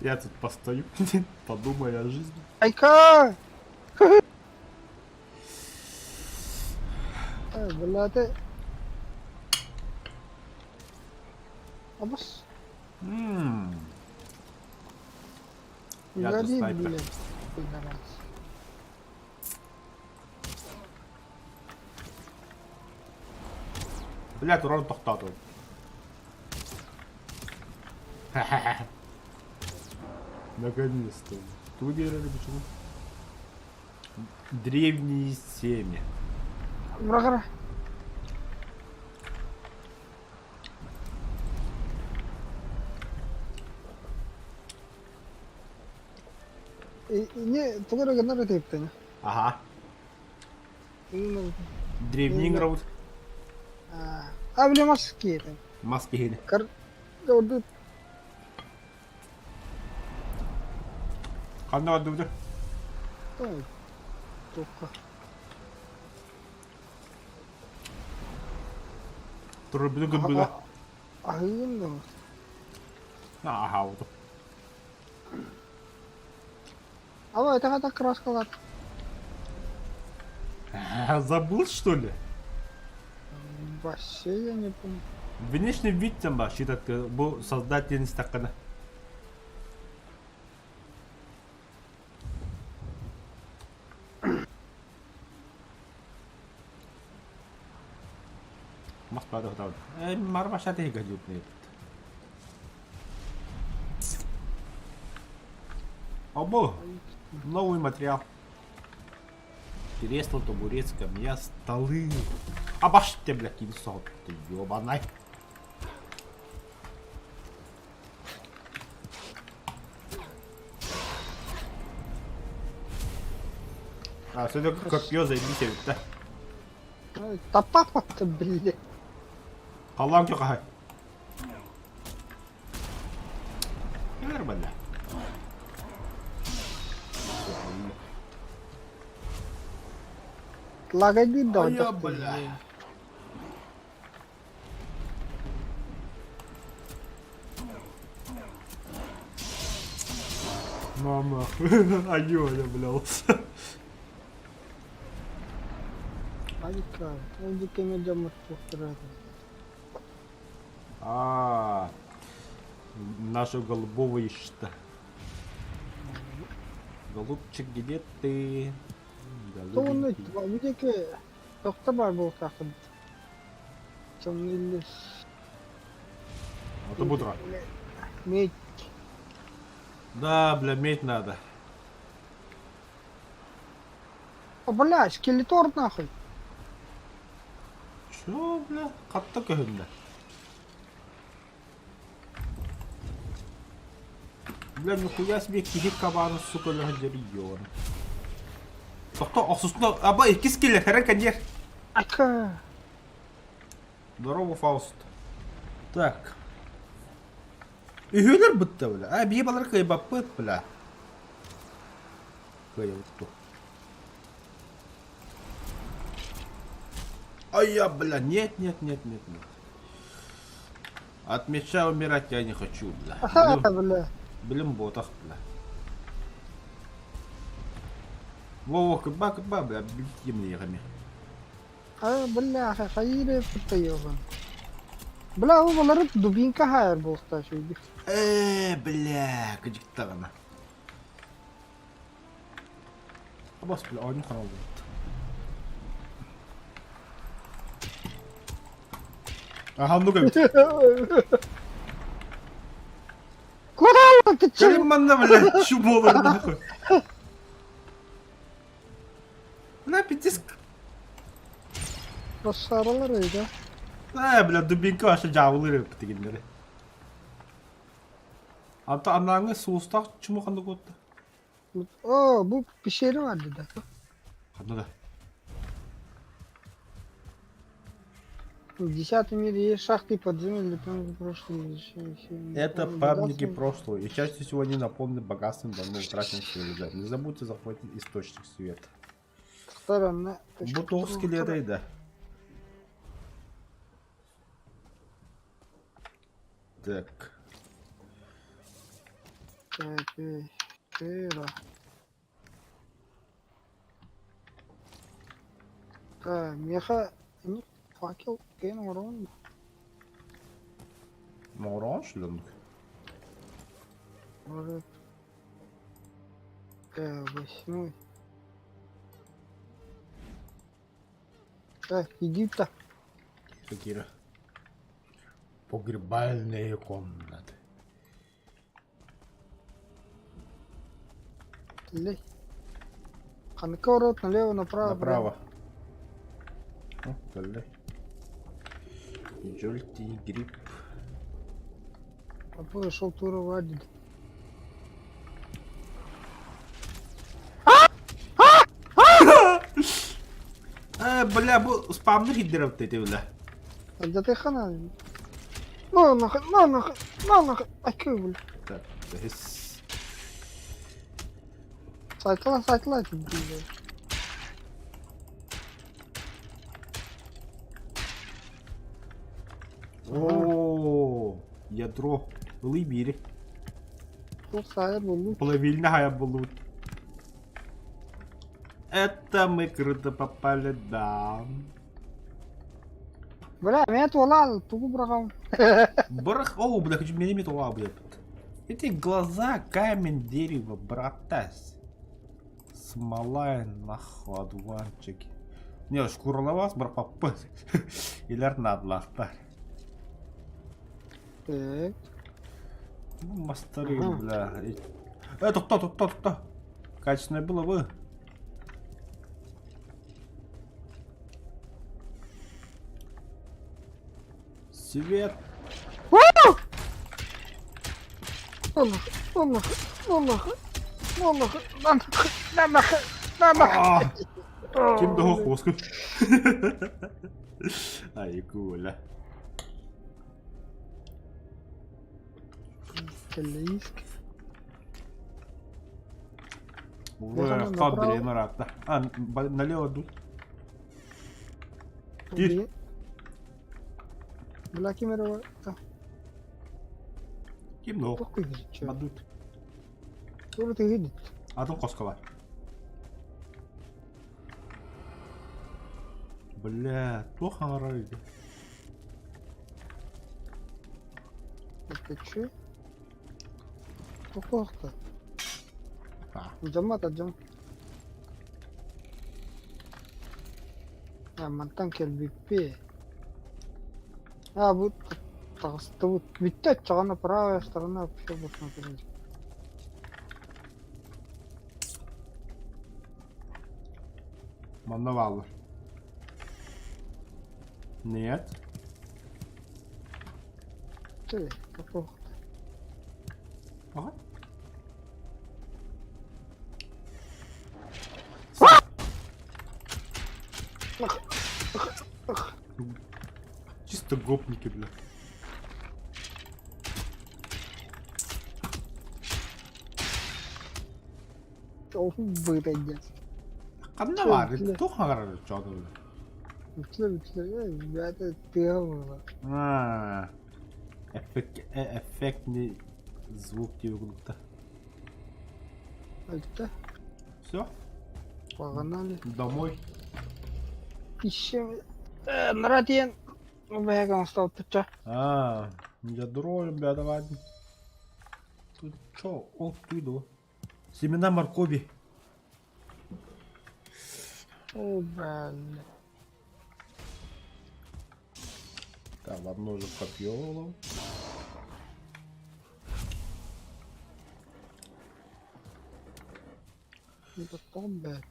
Я тут постою, подумаю о жизни. Айка! Э, бля, ты... Абас. М. Я тут Гори, снайпер. блядь, пидорас. Бля, туран тохтоотум. Наконец-то. Тугу диэрэр почему? Древние семьи. Бырах Не, тугу эрэ гыннар этиэптэн. Ага. Древний игровут. А, бля, маски это. Маски гели. Кар... Орду... Ханна ордубута? Туохха. Турбину гыбыга. Аһыыгын дуо? Аһаабытым. Алло, это хата краскалат. Забыл, что ли? Вообще я не помню. Внешний вид там вообще так бу создательность такана. Мас баада Марвашат иһигэр Обо! Новый материал. Кресло, табурет, скамья, столы. А баште, бля, кинсот, ты ёбаный. А, все только копье заебись, да? Таппаппа, блядь. Халлаан көхөй. Нормально. Лагайдыыр да Айа, бля. Мама. Айо, я, бля. Айка, ол кеме дьоммут туохтара А, наша голубого ищет. Голубчик, где ты? Тоҕуну Голубенький. бу диэки тохто баар буолуохтааххын. Чоҥниллис. А то будра. Медь. Да, бля, медь надо. О, бля, скелетор нахуй. Чё, бля? Хатта көһүннэ. Бля, нихуя себе киһи кабаны, сука, лөһөддер ён. Тохто, охсусна, аба иккис киллер, хэрэн кэньер. Ака. Здорово, Фауст. Так. Үһүөлэр бытта, бля. А, бии балар кыайбаппыт, бля. Кыайбыт Ай я, бля, нет, нет, нет, нет, нет. От меча умирать я не хочу, бля. Ага, бля. Блин, ботах, бля. Во-во, кыба, кыба, бля, бити мне А, бля, хайре пытайоган. Бля, ол балары дубинка хайыр буолта шүйдик. Э, бля, кыдьыктаҕына. Бас, бля, оонньуу хаалбыт. Аха, оннук эбит. Куда ты че? Кэлин манна, бля, чу буолар нахуй. Бля, пиздец. Бассаралар ыйда. Ээ, бля, дубинка вообще дьаабылыыр эбиппит кинилэри. Ата анааҥы суустаах чуму ханнык уотта? О, бу пещера бар да. Ханна да? В десятом мире есть шахты и подземелья для памяти прошлого. Это памятники прошлого, и чаще всего они наполнены богатством давно утраченных цивилизаций. Не забудьте захватить источник света. Бу туох скелетай да? Так. Миэхэ факел киэн оҥороҕун дуо? Оҥороҕун шүлүммүк. Восьмой. Иди-то. Кира. Погребальные комнаты. Лей. Ханныка урут налево, направо, Направо. О, кэллэ. Желтый гриб. Апа шел тура вадит. Э, бля, бу спамныр хиддер эти, бля. Алдьатыахха На нахуй, на нахуй, на нахуй, айкы бля. Так, бэһис. Сайтла, сайтла дииллэр. Оо, ядро. Ылый биири. Туох саайар буоллун? Плавильня хайа буллубут. Это мы круто попали, да. Бля, меня туолаал, тугу быраҕам. Бырах, о, бля, хочу меня тула, бля. Эти глаза, камень, дерево, братась. Смола, нахуй, одуванчики. Не, шкуралавас, брапапы. Илэр надлахтар. Так. Ну, мастары, бля. Э, тохто, тохто, тохто. Качественное было бы. Свет. Ким да хуоска. Ай, Коля. Кэллэйиск. Уже хаббили ыраатта. А, налево дут. Кир. Бля, ким эрэ Ким да Мадут. Атын хоско бар. Бля, туох хаҥарар ити? Это че? Туох Дьоммот дьон. А, мантан кэлбиппи. А, бу таҕыстыбыт. Бүттэ оччоҕуна правая сторона вообще посмотреть. Манна бааллар. Нет. Ты, какого? Ага. Чисто гопники, бля. Быта Ханна баар? Туох хаҥарар чооту бля? Үтүлэ үтүлэ ребята тыа буола. Аа, эффект, эффектный звук диэбит Айта. Все? Погнали. Домой. Ищем. Нара диэн бэйэгэ оҥостубуттар. А, ядро, ребята, ладно. Тут чё? О, ты иду. Семена моркови. О, блин. Так, ладно, уже копье. Это то, блядь.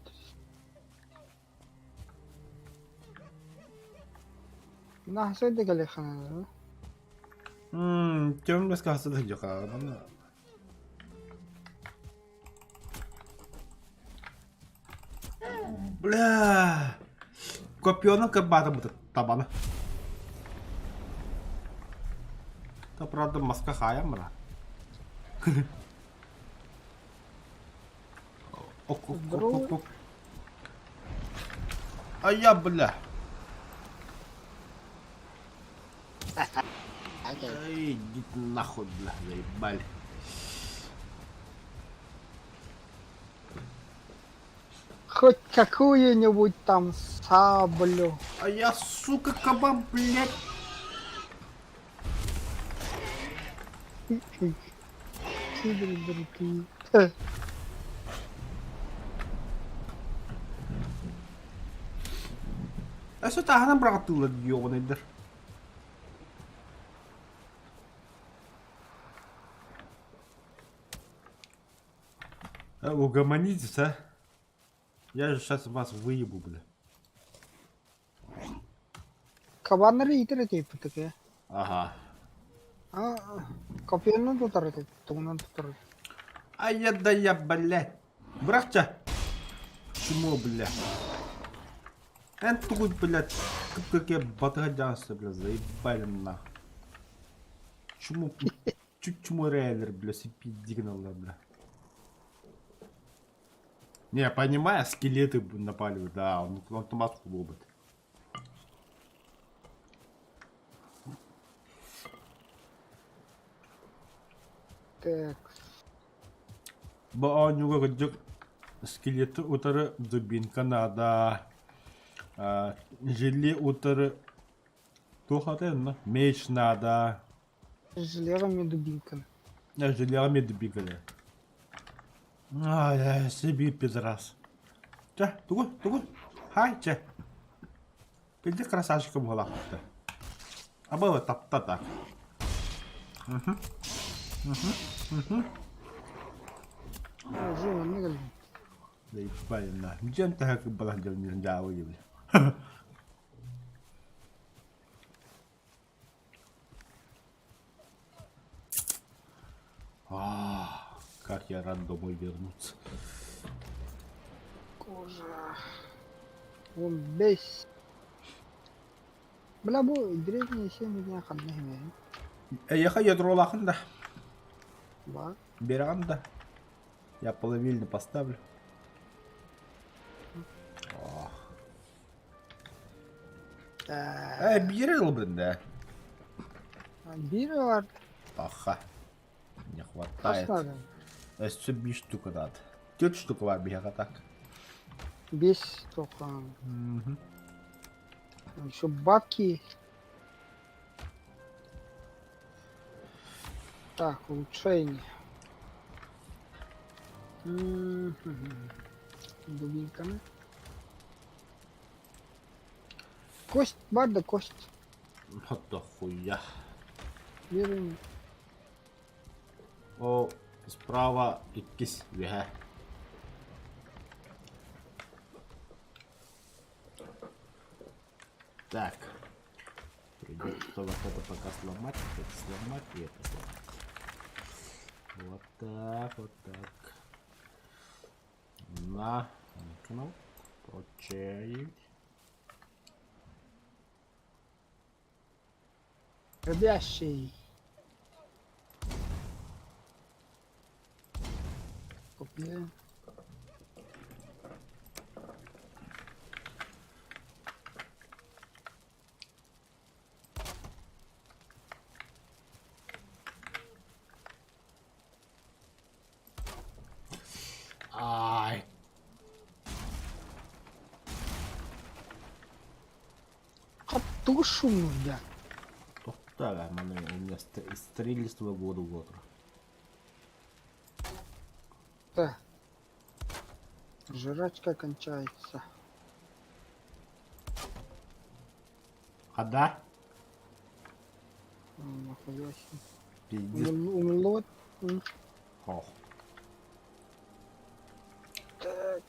Нахсайда кэлиэххэ Темнес каһасы да дьаха. Бля! Копиону кырбаатым табаны. Та правда маска хаайан бара. Ок, ок, ок, ок, ок. А я, бля. Эй, иди нахуй, бля, заебали. Хоть какую-нибудь там саблю. А я, сука, кабан, блядь. Өссө таһынан быраҕаттыыллар ёбаныйдар. Угомонитесь, а? Я же сейчас вас выебу, бля. Кабаннары иитэр этиэппит такая. Ага. А, копьенан тутар этэ, тугунан тутар. А я да я, блядь. Бырахча. Чмо, бля. Эн тугуй, блядь, кып-кыркыйа батыһа дьаҥса, бля, заебали нахуй. Чмо, чуть чмо рейлер, бля, сипи гыналлар, бля. Не, я понимаю, скелеты напали, да, он маску лобит. Так. Бу оонньууга кырдьык скелеты утары дубинка наада, желе утары туох атай онно меч наада. Железными дубинками. Железными дубинками. Ай, себе пидорас. Чэ, тугу, тугу? Хай, чэ. Пилди красавчиком буолаахпыт. А было тапта так. Угу. Угу. Угу. Заебали на. Дьэн таһа кыббалах дьон дьаабы диэбил. А, как я рад домой вернуться. Кожа. Он бес. Бля, бу древние семьи не ханна Эйиэхэ ядроолаахын да, Ба. биэрэҕин да. Я половильно поставлю. Ох. Э, биир ылбын да. Биир бар. Аха. Не хватает. Хас надо? Өссө биир штука надо. Түөрт штука бар биһиэхэ так. Биэс только. Еще бабки. Так, улучшение. Мгм. Дубинками. Кость, бар да кость. Вот дохуя. Берем. О, справа иккис үөһэ. Так. Придется вот это пока сломать, это сломать и это сломать. Вот так, вот так. На, ну, прочее. Рыбящий. Купили. Ай. Тугу шумно, бля. Тохтаа, маны у меня стрельство года утро. Да. Жрачка кончается. Хада? Нахуя себе. Пиздец. Умлот. Ох. Так.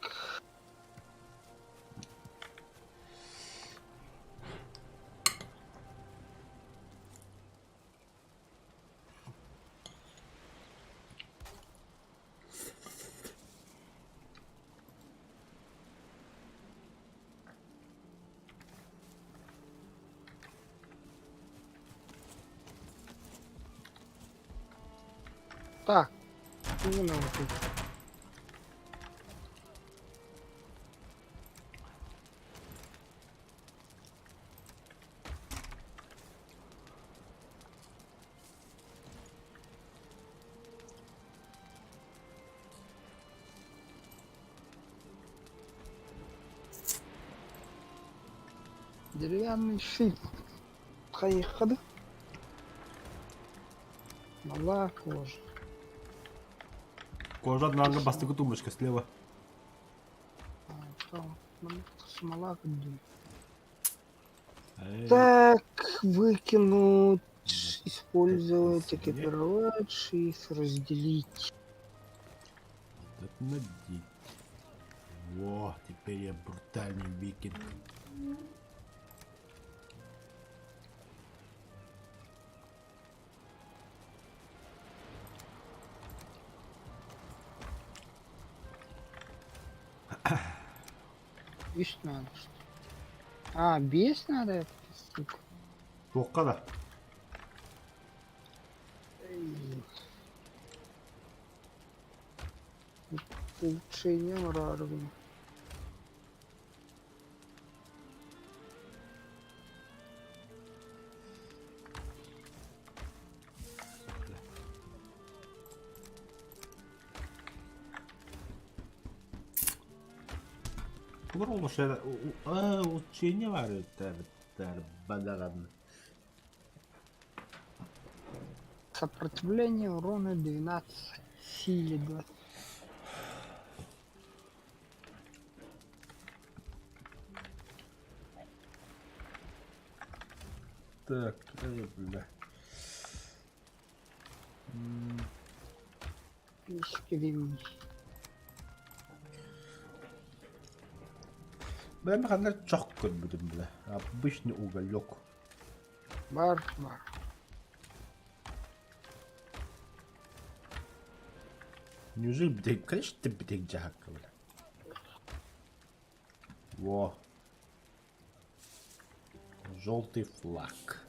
Так, не надо тут. Деревянный щит. Хайхады. Мала кожа. Кожа наҥҥа бастакы тумбочка слева. Смола Так, выкинуть, использовать, экипировать, шиф, разделить. Вот это надеть. Во, теперь я брутальный викинг. Үс надо что А, бес надо это, сука. Туохха да? Улучшение рарвин. Олор улучшение бар эбиттэр бадаҕан. Сопротивление урона 12, силе 20. Так, бля. Бэм ханна чох көрбүтүм бля. Обычный уголек. Бар, бар. Неужели битек? Конечно, ты битек дьаһакка бля. Во. Желтый флаг.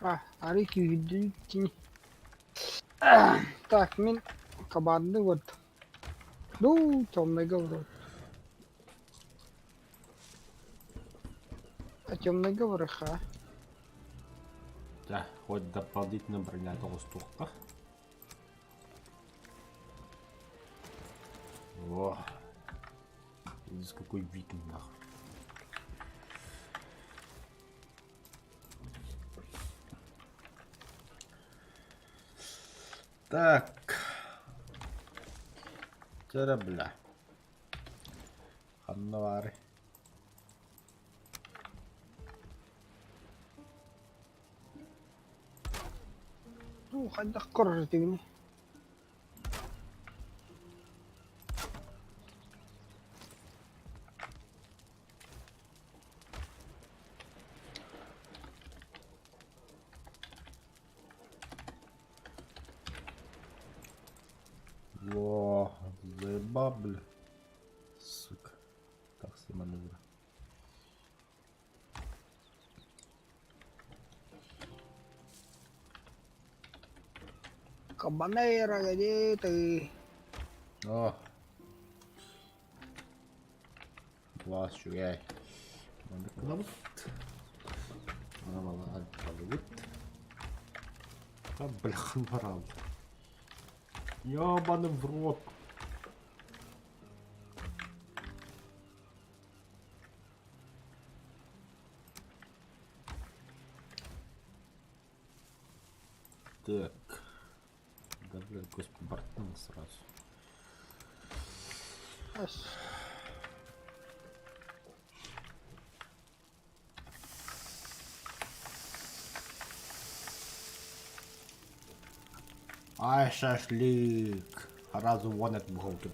А, арый күүһүрдүн кини. Так, мин кабанды вот. Ну, темный говорю. А темный говориха. Да, хоть дополнительно броня тоҕустуохха. Во. Здесь какой викинг нахуй. Так. Корабля. Ханна баарый? Ну, хайдах көрөр этигиний? Во, заебал, бля. Сука. Так, все маневры. Кабанера, где ты? О. Класс, үчүгэй. Маннык гынабыт. Ана Да, бляхан барал. Ёбаный в рот. Так. Да, блядь, господи, бортнул сразу. Ай, шашлык. Сразу вон от бугол тут.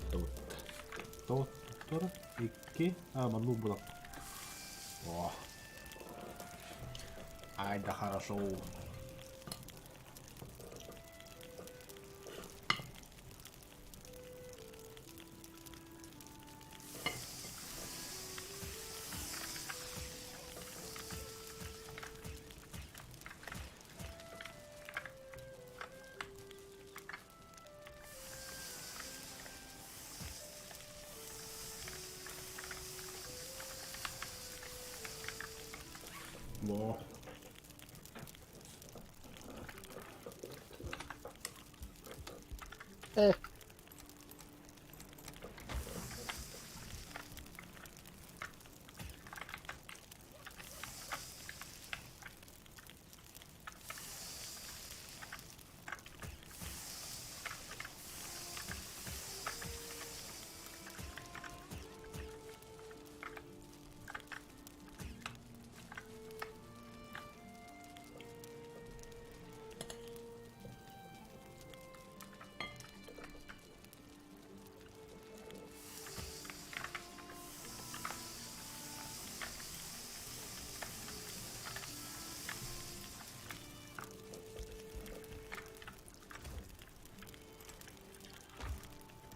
Тут, икки. А, ману было. О. Ай да хорошо. Во. Эх.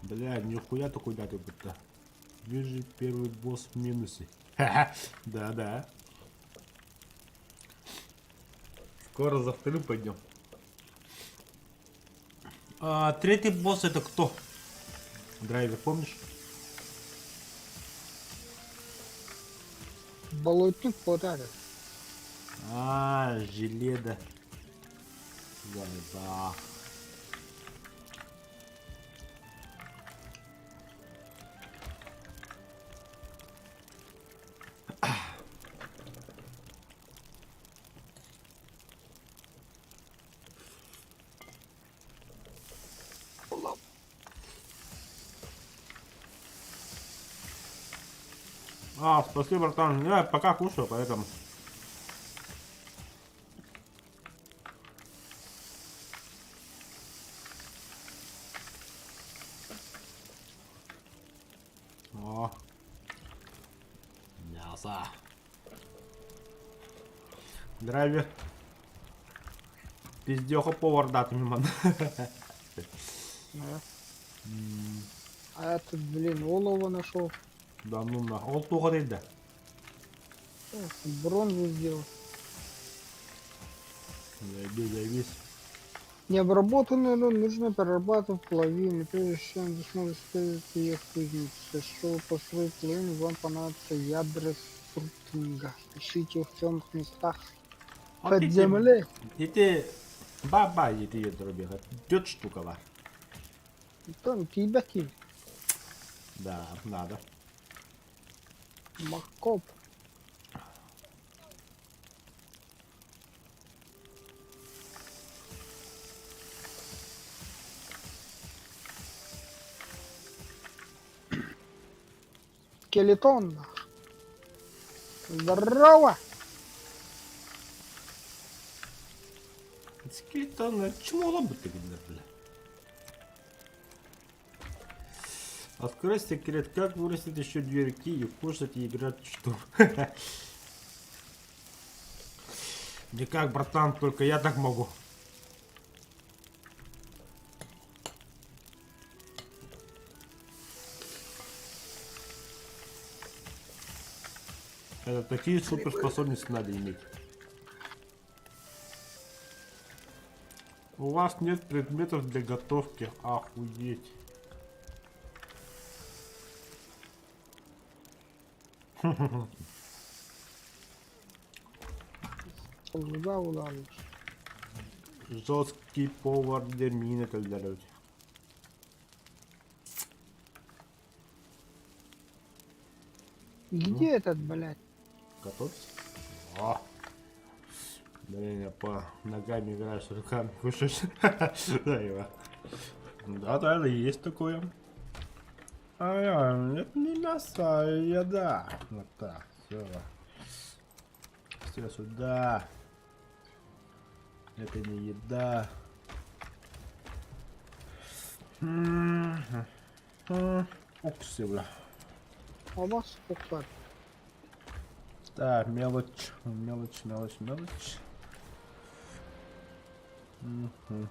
Бля, нихуя такой даты будто. Вижу первый босс в минусе. Да-да. Скоро за вторым пойдем. А, третий босс это кто? Драйвер, помнишь? Болотник подарок. А, желеда. Заеба. А, спасибо, братан. Я пока кушаю, поэтому. О, мясо. Драйвер. Пиздеха повар дат мимо. Да. А этот, блин, олово нашел. Да ну нах. Ол туға дейді. Бронзу сделал. Заебись, заебись. Необработанную но нужно перерабатывать половину, прежде чем вы сможете использовать ее в кузнице. Чтобы построить половину, вам понадобится ядра струтинга. Ищите их в темных местах под землей. Ити баба ити ядробига. Түт штука бар. Там тебя Да, надо. Макоп. Скелетон. Здорово! Скелетон, чему лобы ты бля? Открой секрет, как вырастить еще две реки и кушать и играть в что? Никак, братан, только я так могу. Это такие суперспособности надо иметь. У вас нет предметов для готовки. Охуеть. Жесткий повар для мины когда-нибудь. Где этот, блядь? Готовься. О! Блин, я по ногами играешь, руками кушаешь. Да, его. Да, да, есть такое. А я, это не мясо, а еда. Вот так, все. Все сюда. Это не еда. Уксы, бля. А у вас покупать. Так, мелочь, мелочь, мелочь, мелочь. Мгм.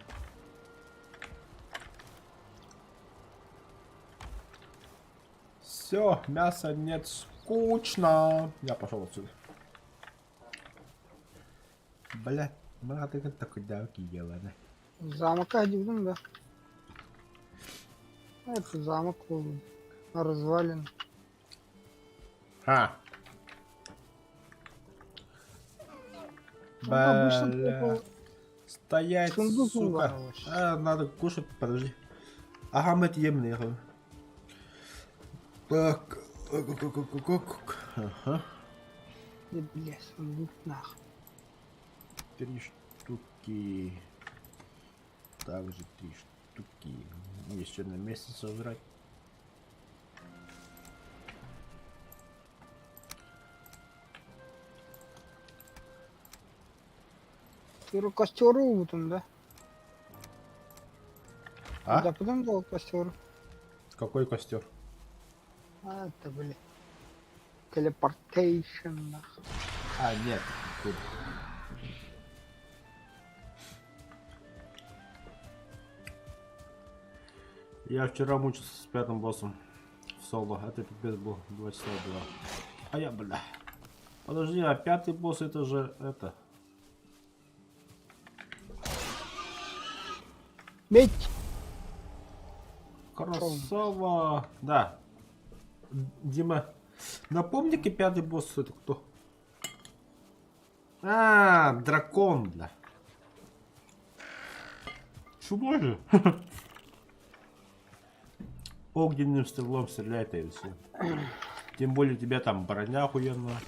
Все, мяса нет, скучно. Я пошел отсюда. Бля, мы такой давки ела, Замок один, да. А Это замок он развалин. Ха. Ну, обычно Бля. такого Стоять, сундук сука. вываливаешь. А, надо кушать, подожди. Ага, мы ем Так. Ага. Да, бля, сундук нахуй. Три штуки. Также три штуки. Еще на месяц сожрать. Ты костер уутун, да? А? Да, потом был костер. Какой костер? А, это, бля. Teleportation, нахуй. А, нет. Тут. Я вчера мучился с пятым боссом в соло. Это пипец был. 2 часа было. А я, бля. Подожди, а пятый босс это же это. Медь! Красава! Да. Дима, напомни-ка пятый босс это кто? А, дракон, бля. Чего же? Огненным стрелом стреляет и все. Тем более у тебя там броня охуенная.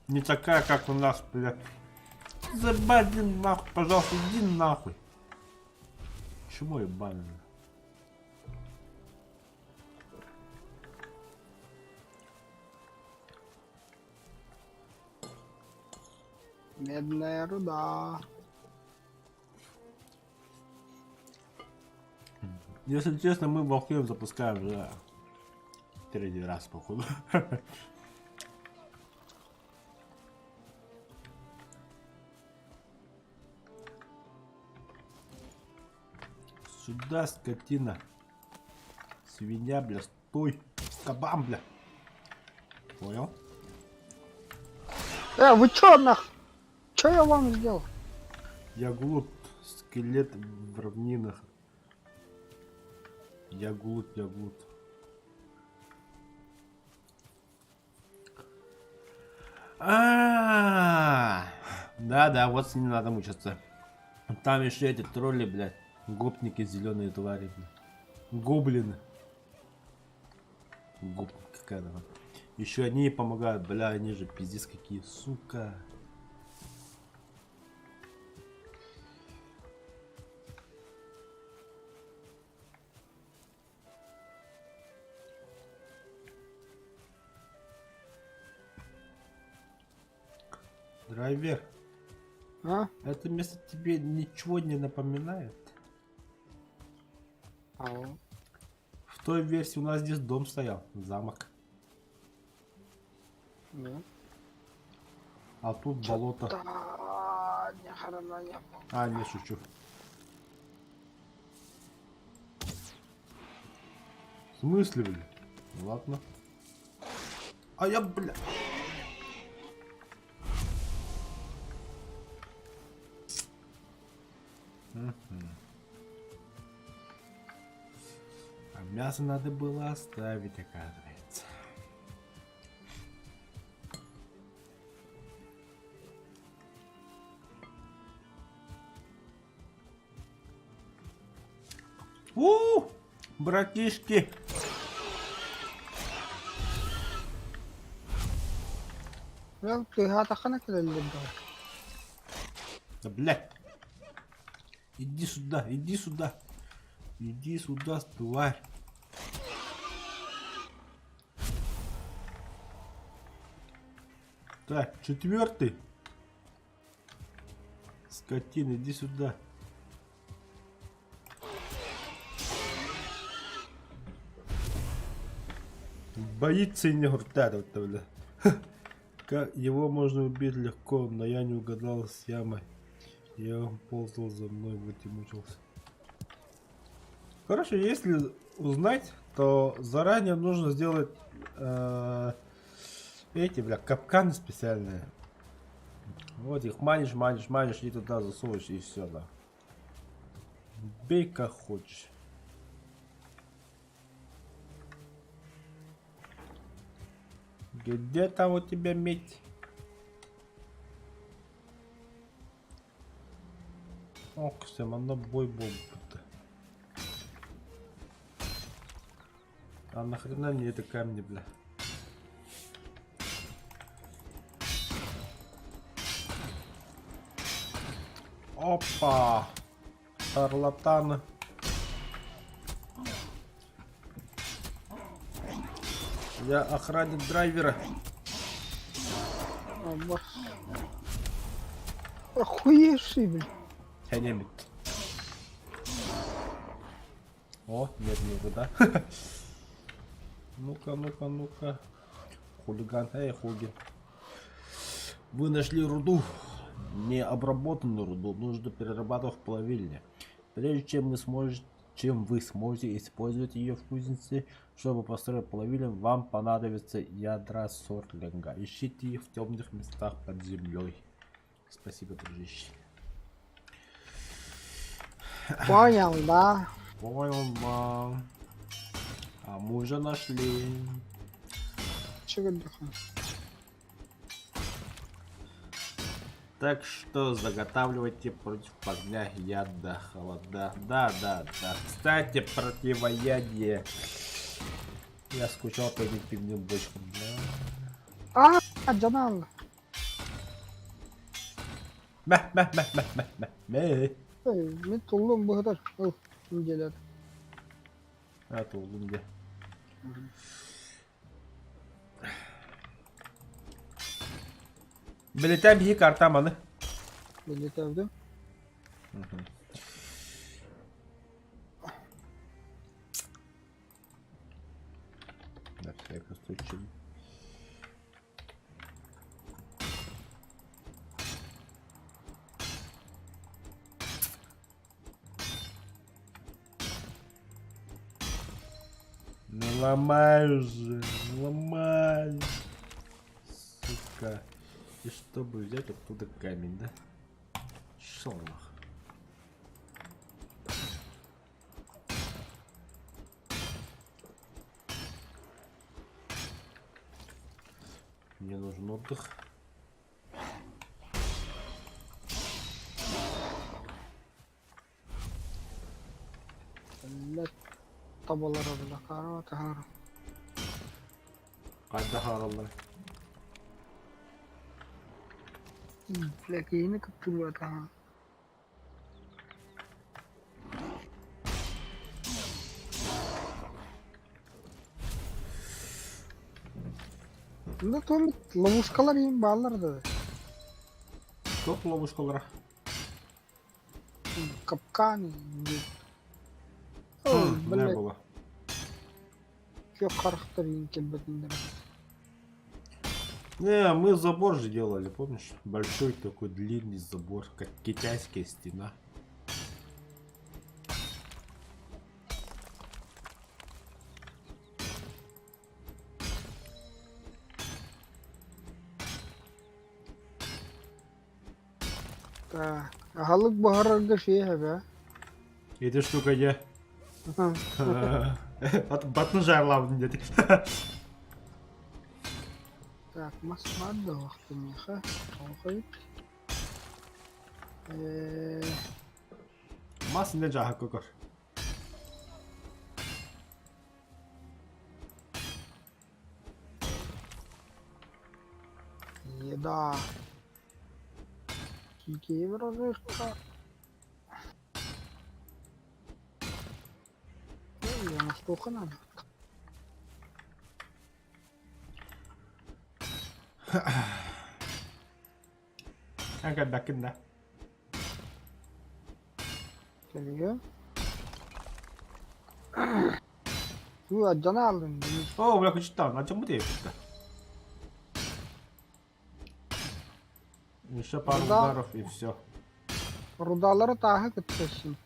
Не такая, как у нас, бля. Забань, иди нахуй, пожалуйста, иди нахуй. Чмо ебаное. Медная руда. Если честно, мы Valheim запускаем уже третий раз, походу. Сюда, скотина. Свинья, бля, стой. Кабан, бля. Понял? Э, вы чё, нах? Чё я вам сделал? Я глуп. Скелет в равнинах. Я глуп, я глуп. А, да, да, вот с ним надо мучиться. Там еще эти тролли, блядь. Гопники зеленые твари, блядь. Гоблины. Гопник какая она. Еще они помогают, бля, они же пиздец какие, сука. Драйвер, А? это место тебе ничего не напоминает? Ау. В той версии у нас здесь дом стоял, замок. Да. А тут болото. Да, ни хрена не было. А, не шучу. В смысле, блин? Ладно. А я, бля. Мгм. А мясо надо было оставить, оказывается. У, братишки! Бля, тыаһаатаххына кэлэллэр дуо? Да, блядь. Иди сюда, иди сюда. Иди сюда, тварь. Так, четвертый. Скотина, иди сюда. Боится и не гуртает, вот это, бля. Его можно убить легко, но я не угадал с ямой. Я ползал за мной, вот и мучился. Короче, если узнать, то заранее нужно сделать эти, бля, капканы специальные. Вот их манишь, манишь, манишь и туда засовываешь, и все, да. Бей как хочешь. Где там у тебя медь? Ох, манна бой буолбут. А нахрена мне это камни, бля? Опа! Шарлатаны. Я охранник драйвера. Охуевший, блин. Хэнэмит. О, медный руда. Ну-ка, ну-ка, ну-ка. Хулиган, эй, хугин. Вы нашли руду. Необработанную руду нужно перерабатывать в плавильне. Прежде чем вы сможете, чем вы сможете использовать ее в кузнице, чтобы построить плавильню, вам понадобится ядра Суртлинга. Ищите их в темных местах под землей. Спасибо, дружище. Понял, да? Понял, да. А мы уже нашли. Чего отдохнуть? Так что заготавливайте против огня, яда, холода. Да, да, да. Кстати, противоядие. Я скучал по этим пивным бочкам. Да. А, дьон. Мэ, мэ, мэ, мэ, мэ, мэ, мэ. Эй, мин туллум быһытар. Ыл, неделя. А, туллум где? Билетэ биһи картам аны. Билетэ На всякий случай. Ну ломай уже, ломай. Сука. И чтобы взять оттуда камень, да? Шел нах. Мне нужен отдых. Блядь, табалара бля, карава тахара. Хайдах аараллар? Бля, киһини кыттыыбатаҕа. Bunda туом ловушкалар иин бааллар да. Топ ловушкалара. Капканы. Не Блядь, было. күөх харахтар иин кэлбэтиннэр. Не, мы забор же делали, помнишь? Большой такой длинный забор, как китайская стена. Так, аһылык буһарарга шиэһэ бэ. Эти штука я. От батын жарлабын деді. Так, мас баар да миэхэ. Э, Мас не жаха көкөр. Еда. Кикей вражешка. Я на штука надо. Ага, да. Geliyor. Бу дьону алдым. О, бля, кучтан, а чему ты Еще пару Да. ударов и все. Рудалары тааһы кытта син.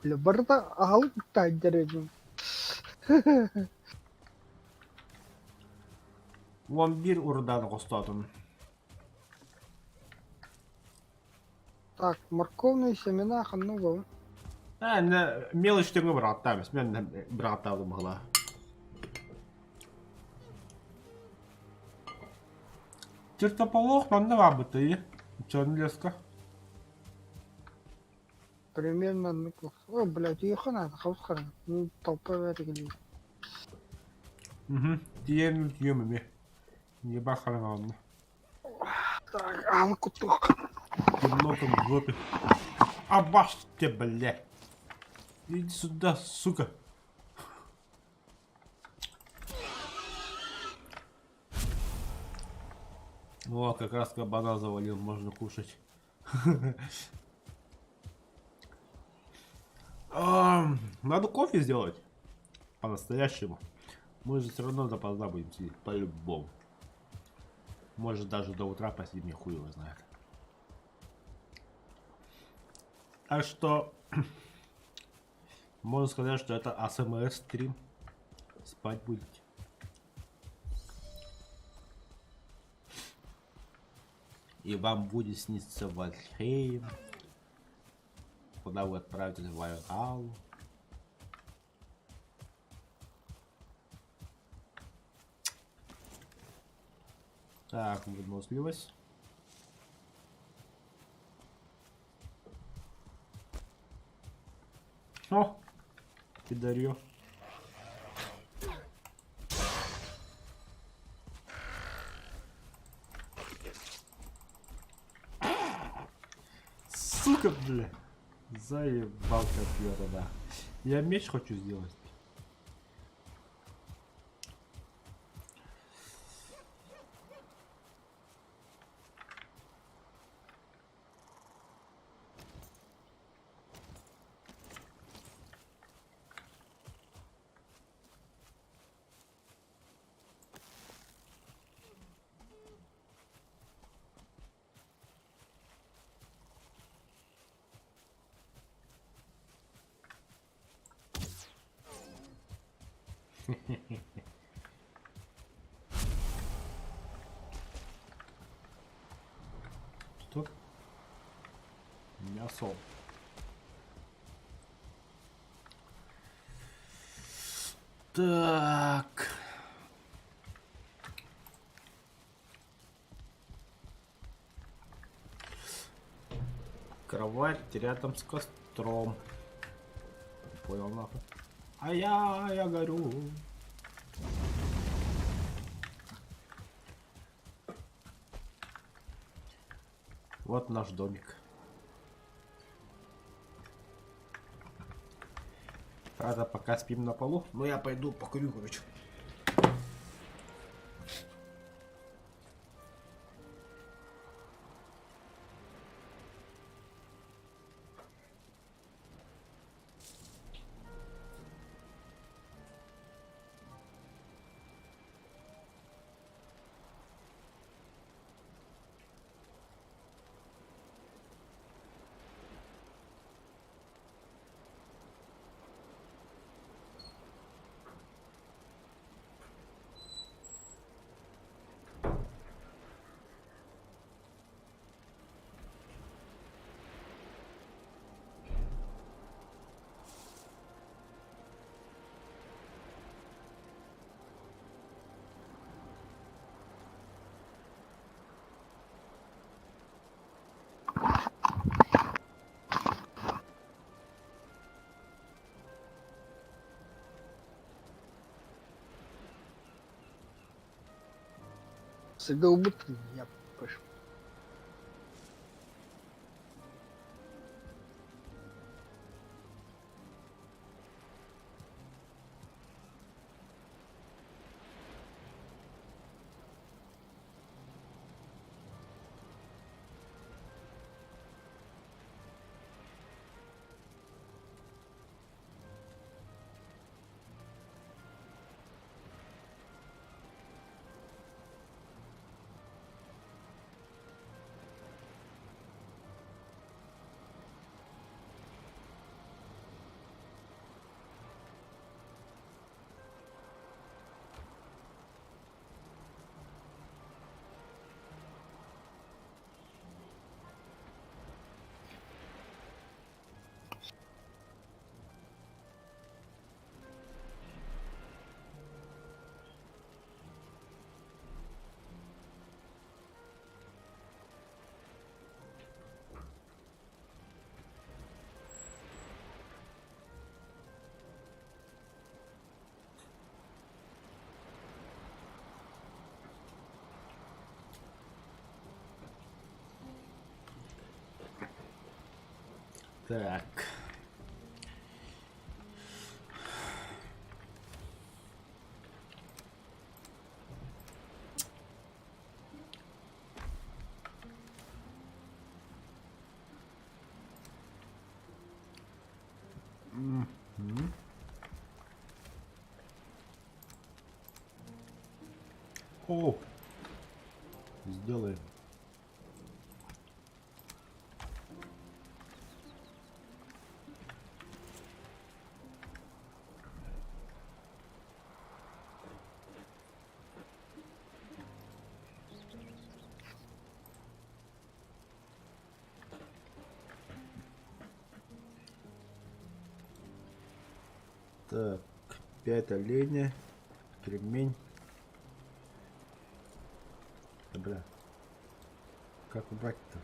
Бля, барыта аһылык таайдар этим. 11 урдааны хостоотум. Так, морковные семена ханна угабын? Ээ, мелочь тэҥҥэ быраҕаттаабыс. Мен быраҕаттаабытым баһылаа. Чертополох манна баабытый? Черный леска. Примерно оннук. О, блядь, уехал надо, хаус харан. Ну, толпа бэригили. Угу. Тиийэн тиийэм эмиэ. Ебать хараҥаҕынна. Так, аалы куттуох. Темно там в жопе. Абаш тебе, бля. Иди сюда, сука. О, как раз кабана завалил, можно кушать. Надо кофе сделать. По-настоящему. Мы же все равно допоздна будем сидеть, по-любому. Может, даже до утра посидим, я хуй его знает. Так что, можно сказать, что это АСМР стрим. Спать будете. И вам будет сниться Вальхейм, куда вы отправитесь в Вальгаллу. Так, выносливость. О, пидорьё. Сука, бля. Заебал копье, да. Я меч хочу сделать. Что? Мясо. Так. Кровать рядом с костром. Понял нахуй. А я горю. Вот наш домик. Правда, пока спим на полу, но я пойду покурю, короче. Всегда убытки я пишу. Так. Мгм. О, сделаем. Так, 5 оленя, кремень. Да, бля. Как убрать-то?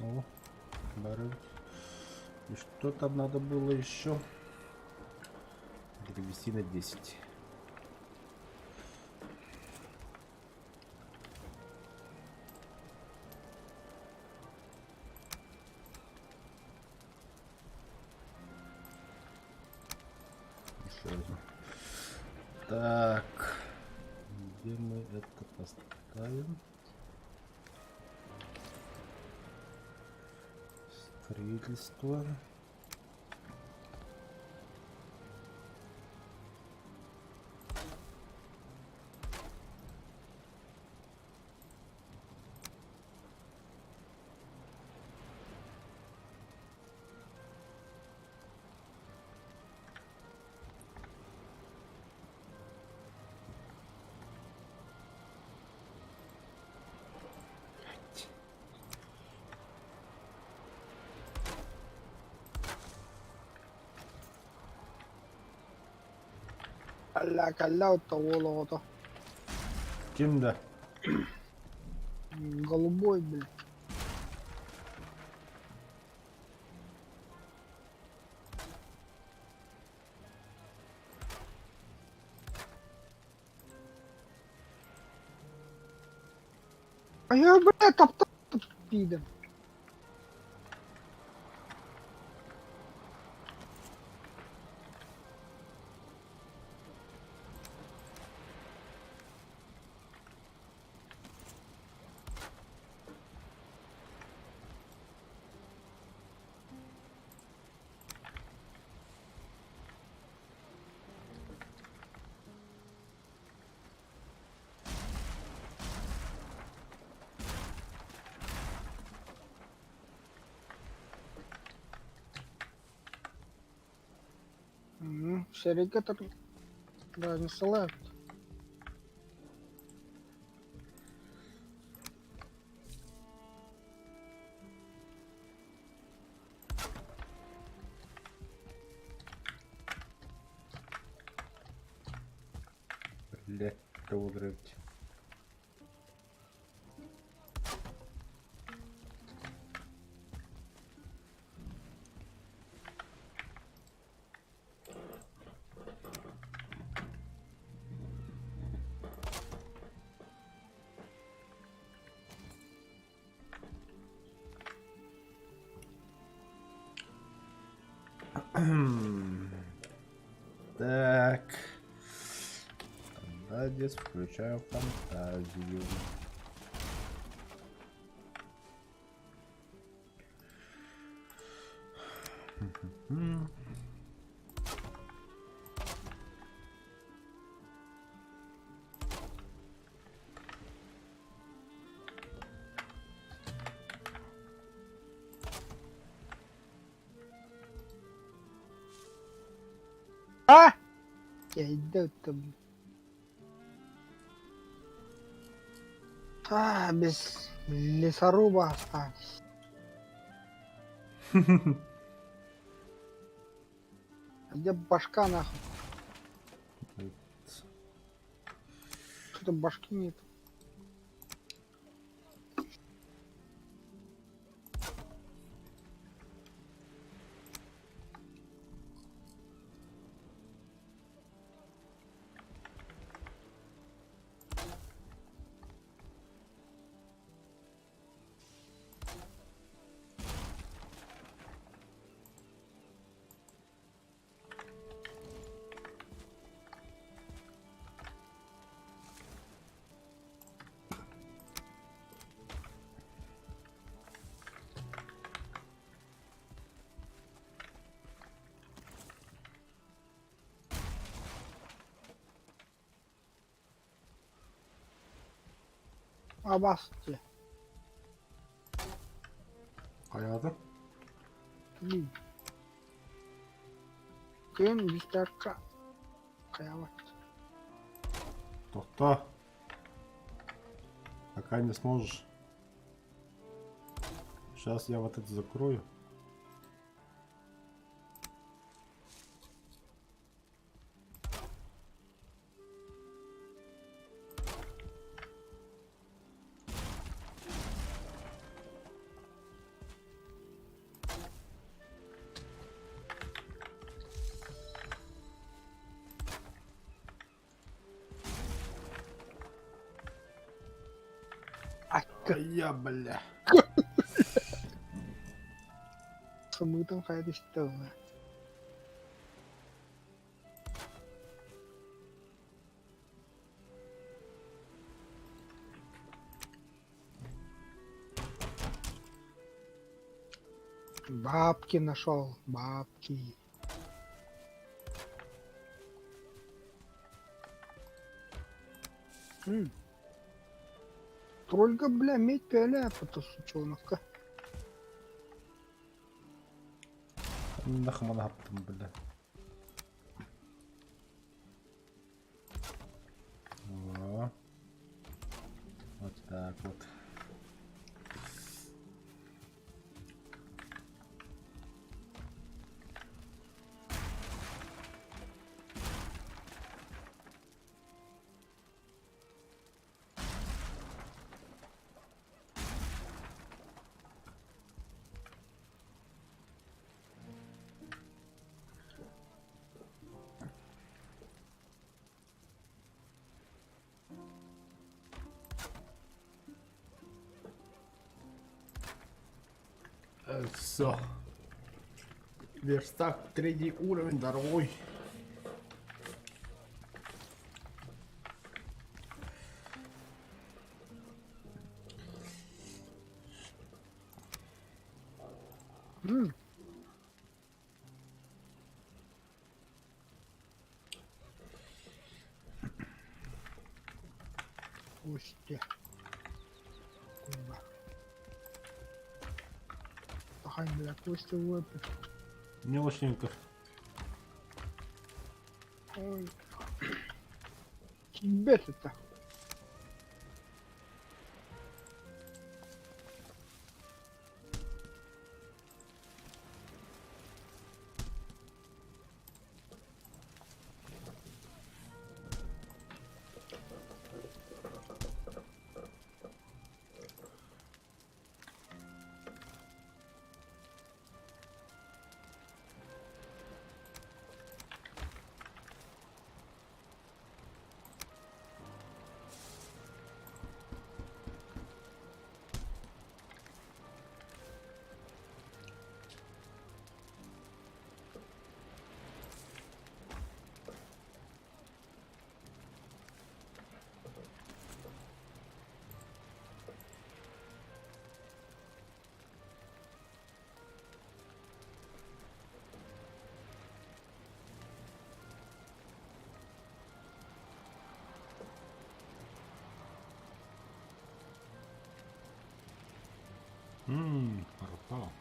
О, барык. И что там надо было еще? Древесина 10. Еще один. Так, где мы это поставим? Строительство. Алла калла уол оҕото. Ким да? Голубой, блин. А я, бля, топтал, пидор. Сэриигэ разницалаах. Блять, кого грабить? Так. Молодец, включаю фантазию. А! Я иду там. А, без лесоруба остались. А где башка нахуй? Что-то башки нет. Абасты. Хайаата? Күн бистарка хайабат. Тохтоо. Пока не сможешь. Сейчас я вот это закрою. Айка. Я, бля. Сымыытын хайа түстэ ылла. Бабки нашел, бабки. М. Только, бля, медь пиаля, это сучонок. Нахман хаптым, бля. Во. Вот так вот. Все. Верстак третий уровень, дорогой. М. Кости. Куба. Ай, бля, кости выпить. Мелочненько. Ой. Бесит-то. Ммм, пропал.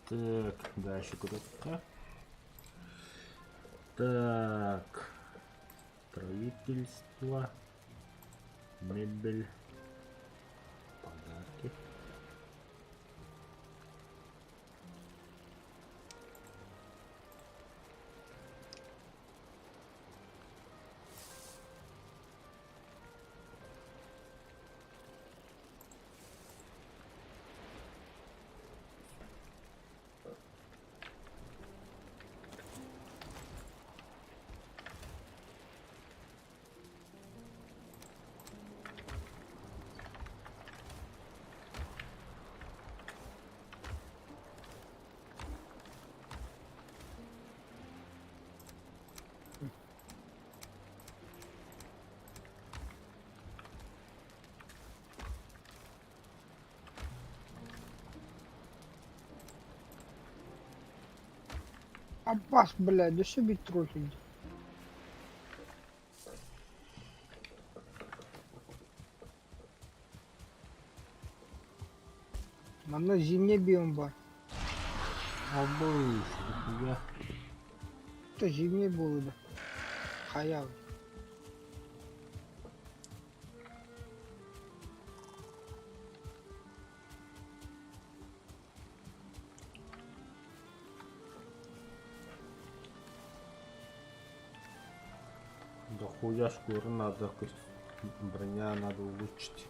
Так, дальше куда-то. Так. Строительство. Мебель. Подарки. Аббас, блядь, өссө биир тролль. Манна зимний биом бар. Обоих, нихуя. Это зимний буолла. Хайа. Да хуя шкуру надо, броня надо улучшить.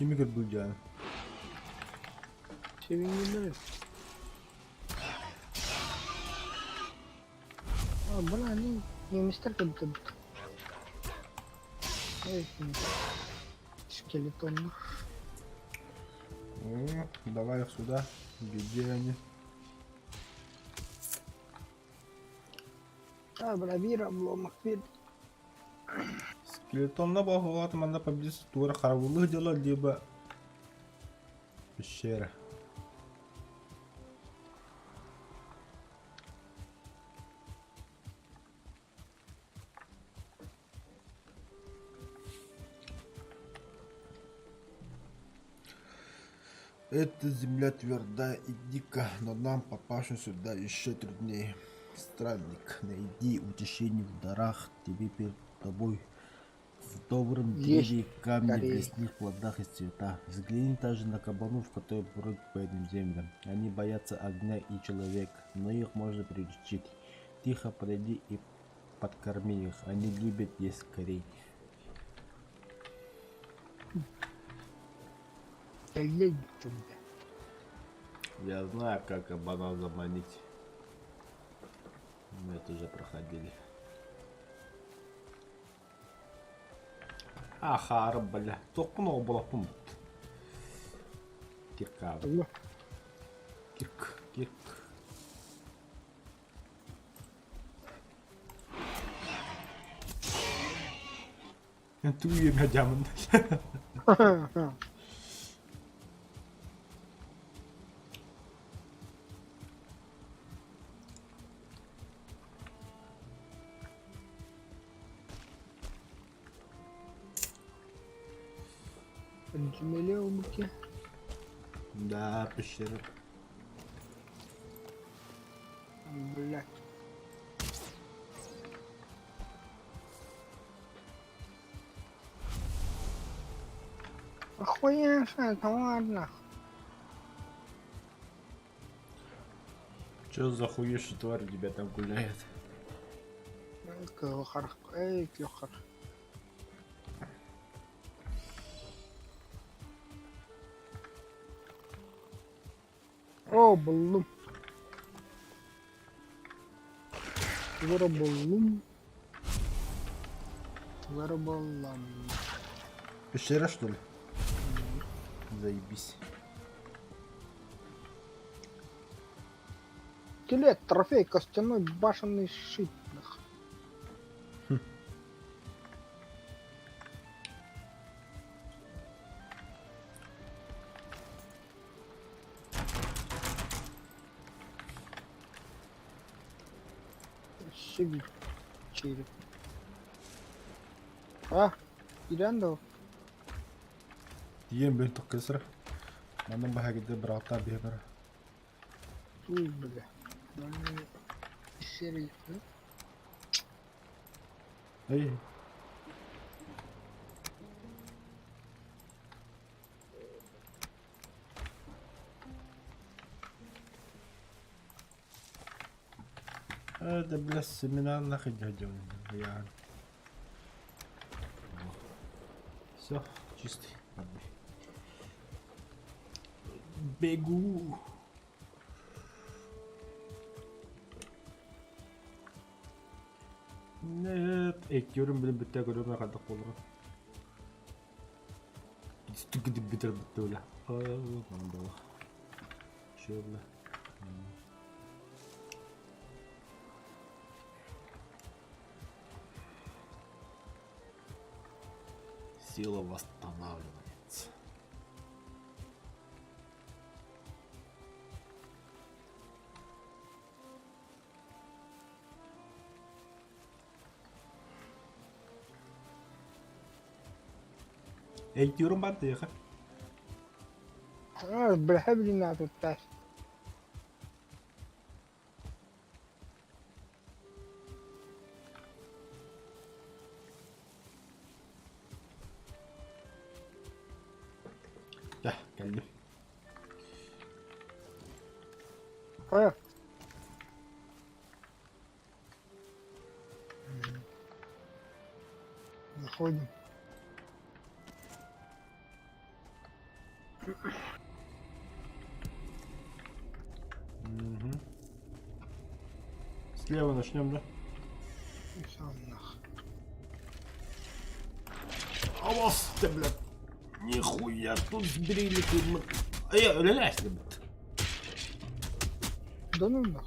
Kimi көрбүлдьээн? Sevinirler. А, бля, они не мистер как будто. Эй, скелетон. О, давай их сюда. Где они? А, бля, вира, обломок, вир. Скелетонна буолуоҕа манна поблизости туора харабыллыы дьоло либо пещера. Эта земля тверда и дика, но нам, попавшим сюда, еще труднее. Странник, найди утешение в дарах тебе перед тобой. В добром Есть дереве, камне, в скорее. лесных плодах и цветах. Взгляни также на кабанов, которые бродят по этим землям. Они боятся огня и человека, но их можно приручить. Тихо подойди и подкорми их. Они любят есть корей. Блядь, Я знаю, как кабана заманить. Мы это уже проходили. Ахара, бля. Тохпун оболопум. Кирка. бля. Кирк. Кирк. Туе мядямын. Подземелье убыки. Да, пещера. Блядь. Охуенная товар, Чё за хуёшая тварь у тебя там гуляет? Эй, көхөр. О, буллум. Вора буллум. Вора буллум. Пещера, что ли? Заебись. Скелет, трофей, костяной башенный щит. нах. Себе череп. А, киирэн дуо? Тиийэн бин тохкесра. Манан баһагыды бырахтаа биһи бара. Ой, бля. Серии. Эй. Это, бля, семена нахуй дядя. Я. Все, чистый. Бегу. Нет, ekliyorum benim bitti görüyorum kadar olur. Gidip bitir bitti öyle. Şöyle. Сила восстанавливается. Ekliyorum ben de yakın. А, бля, блин, а тут тас. Gel, geldim. А. Заходим. Угу. Слева начнем, да? И сам нах. Авас ты, блядь. Нихуя тут сбрили ты. Эй, өлелес, блядь. Да ну нах.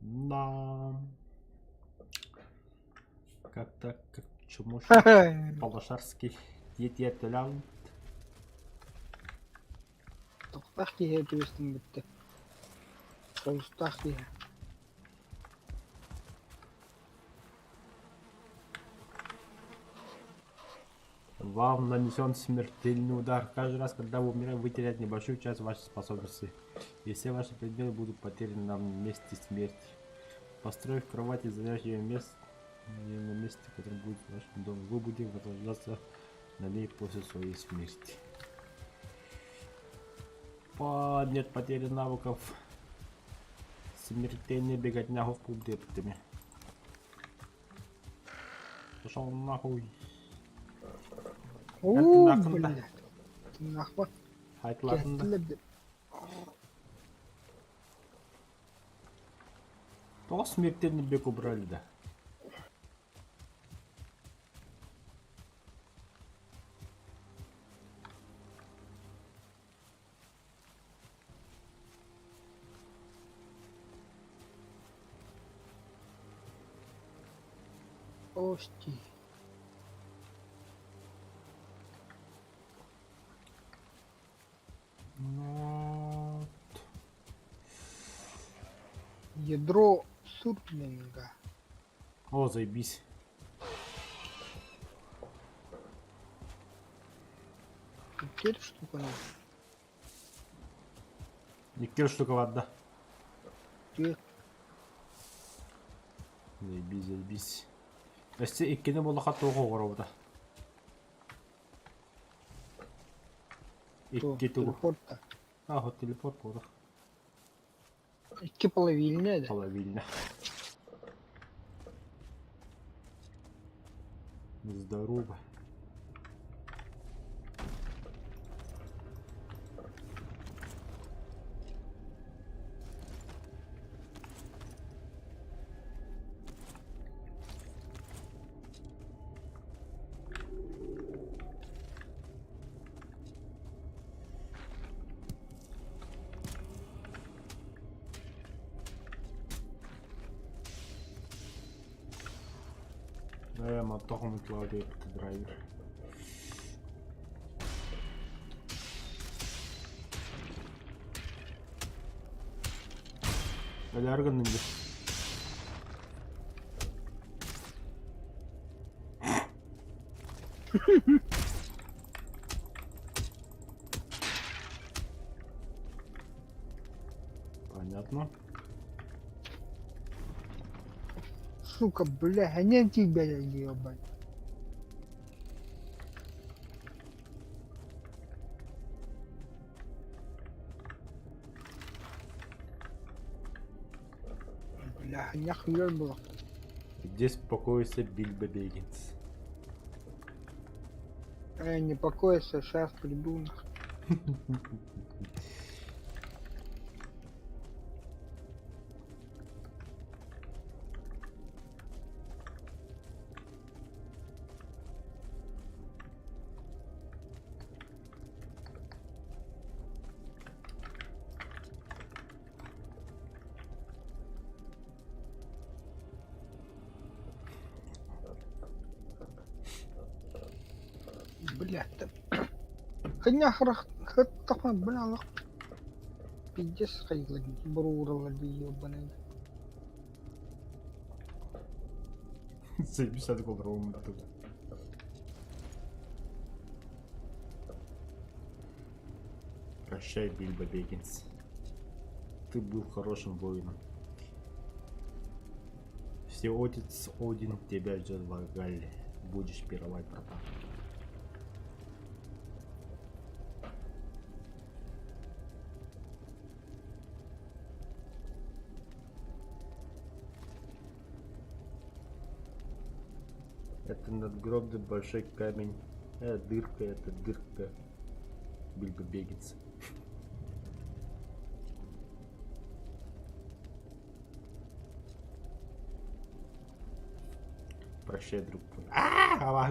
Да. Как так, как чумош Палашарский диетиетелям. Тохтах киһи түбэстин бүттэ. Холустаах киһи. Вам нанесен смертельный удар. Каждый раз, когда вы умираете, вы теряете небольшую часть вашей способности. И все ваши предметы будут потеряны на месте смерти. Построив кровать и заняв ее место на месте, которое будет в вашем доме, вы будете наслаждаться на ней после своей смерти. По... Нет потери навыков. Смертельная беготня в пубдептами. Пошел нахуй. Оо, Нахуй. блядь. Нахуй. Хайтлатында. Кэттилэр. Тоҕо смертельный бег убрали да? Ости. Ну, Ядро суртлинга. О, заебись. Теперь штука надо. Никер штука да. Теперь Заебись, заебись. Өссө иккини буллахха туох оҕоробута? Икки тугу? телепорта. А, вот телепорт буолар. Икки половина да. Половина. Здорово. Ээ, мантан хомутулаа диэбит драйвер. Өлөөр гынныҥ дии. Понятно. Сука, бля, они тебя ебать. Бля, нахуя было. Где покоится Бильбо Бэггинс? Эй, не покойся, сейчас приду. нах. Блядь, да. Хня хаттахан, бля, лах. Пиздец хайла, брурала, ебаный. Сэбисад голром оттуда. Прощай, Бильбо Бэггинс. Ты был хорошим воином. Всеотец Один тебя ждет в Вальгалле. Будешь пировать, братан. Это надгробный большой камень. Дырка, это дырка. Бильбо Бэггинс. Прощай, друг. А,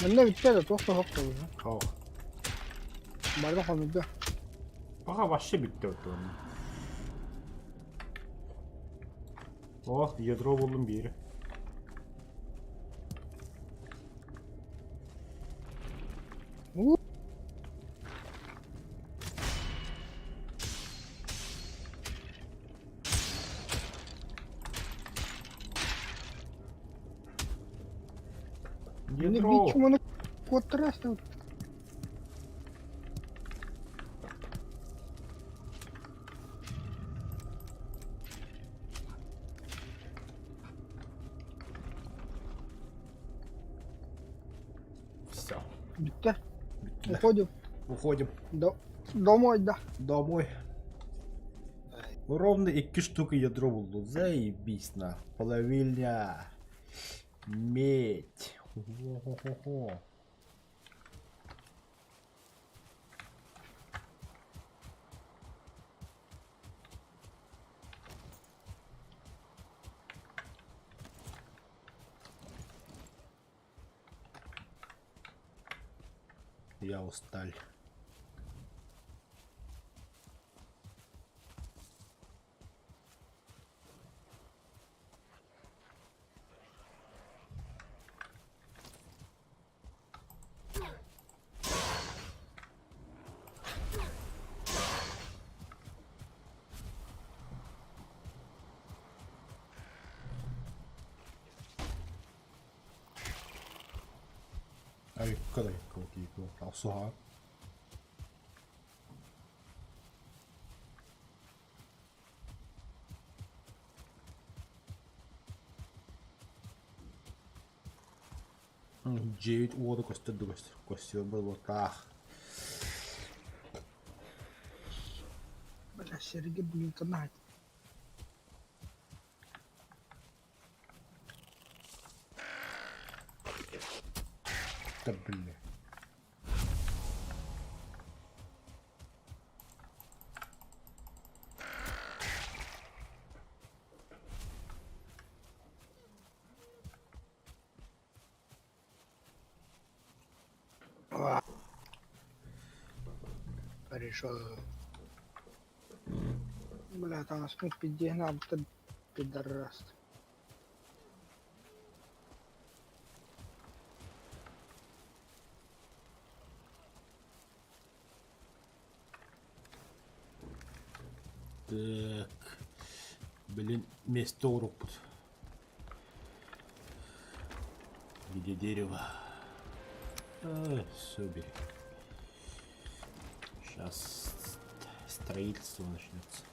Манна бүттэ да туох да суох буолла. Ох. Барда хомуйда. Пока вообще бүттэ оттон. Ох, ядро булдум биир. Уу. Мені Ядро! бічу мене котресне. Все. Бүттэ. Уходим. Уходим. До... Домой, да. Домой. Ровно икки штука ядро булду. Заебись на. Половильня. Медь. О-хо-хо-хо. Я усталь. Айка да Охсуһаҕын. Дьиэбит уота көстөр да көстөр. Көстүө буолуохтаах. Бля, Сергей, блин, канает. Да бля. Пришел. Бля, там нас ну підігнав, ти підарас. Так. Блин, место урукпут. Где дерево? Все бери. Сейчас строительство начнется.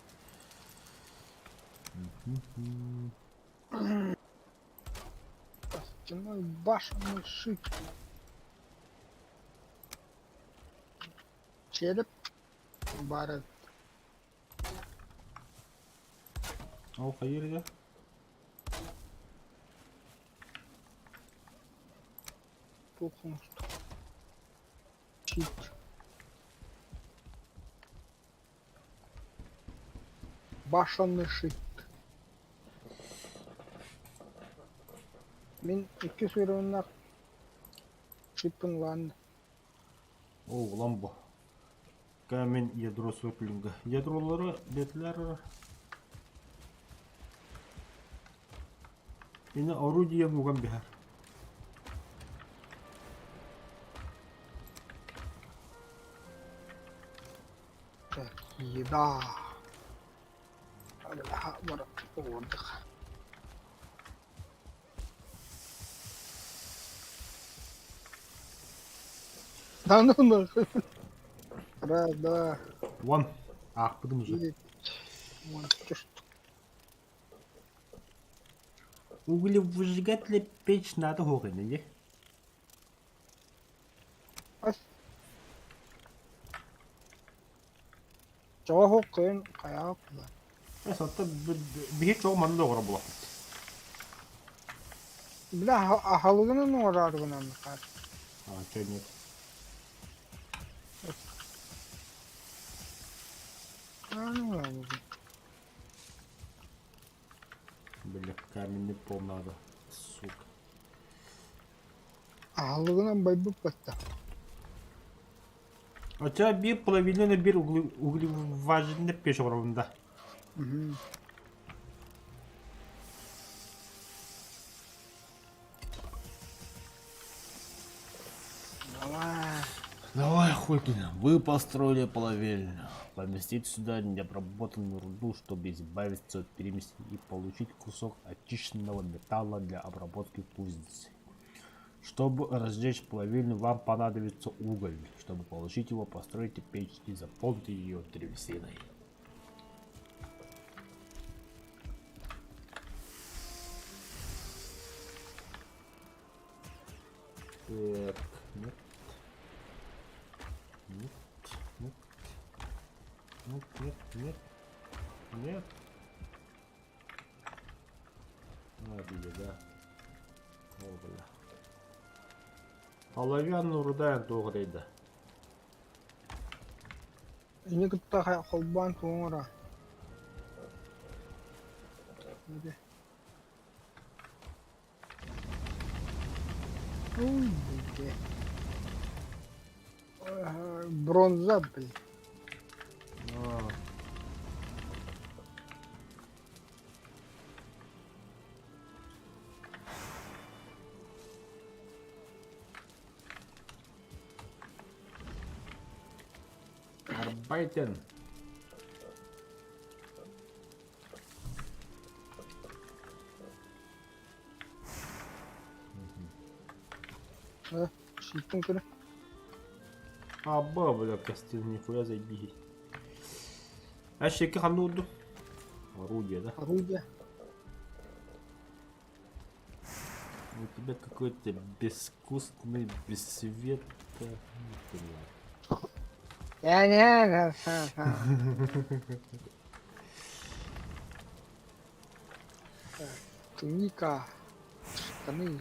Костяной башенный щит. Череп. Бары. Ол хайыр да? Туох оҥостор. Щит. Башенный щит. Мин икки сүрүннэх щиппин ылаан О, улам бу. Камень ядро суртлинга. Ядролары бетлер. Ини орудие муган биһэр. Так, еда. Отдых. Да ну нахуй. Раз, два, Вон. Аахпытым уже. три. Вон, чё ж. Углевыжигатель печь надо хоҕин Ас. Чоҕо кыын хайаах була. Эс, оттон биһи чоҕу манна оҕоро булаппыт. Бля, аһалыгынан оҥораарыгынан хаар. А, чё нет? А, ну ладно. Бля, каменный пол надо. Сука. Аһалыгынан байбыт батта. А тебя биир половина биир углеважный печь оҕоробун да. Мгм. Давай. Давай, Хокин, вы построили плавильню. Поместить сюда необработанную руду, чтобы избавиться от примесей и получить кусок очищенного металла для обработки кузницы. Чтобы разжечь плавильню, вам понадобится уголь. Чтобы получить его, постройте печь и заполните ее древесиной. Так, нет. Нет, нет. Нет, нет, нет. Нет. А, да. О, бля. Оловянную руда туох да. Ини кытта холбоон туоҥора. Ой, блин. Бронза, блин. А. Arbeiten. Щиттин көрө. А, бля, костюм, нихуя заебись. А щеки хануду. Орудие, да? Орудие. У тебя какой-то безвкусный, без света. Не Я не, Туника. Штаны.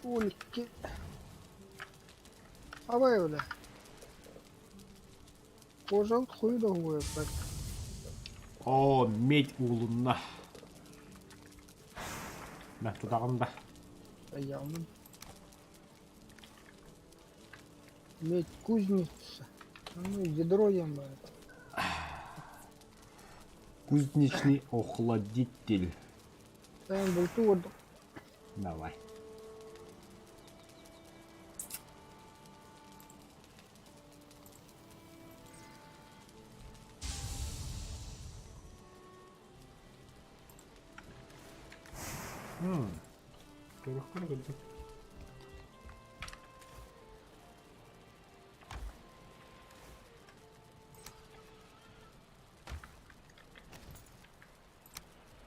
Ульки. Абай, бля. Кожа хуй да хуй, блядь. О, медь улунна. На, туда да. Явно. Медь кузница. Ну, ядро ем, блядь. Кузнечный охладитель. Там булту Давай. Легко.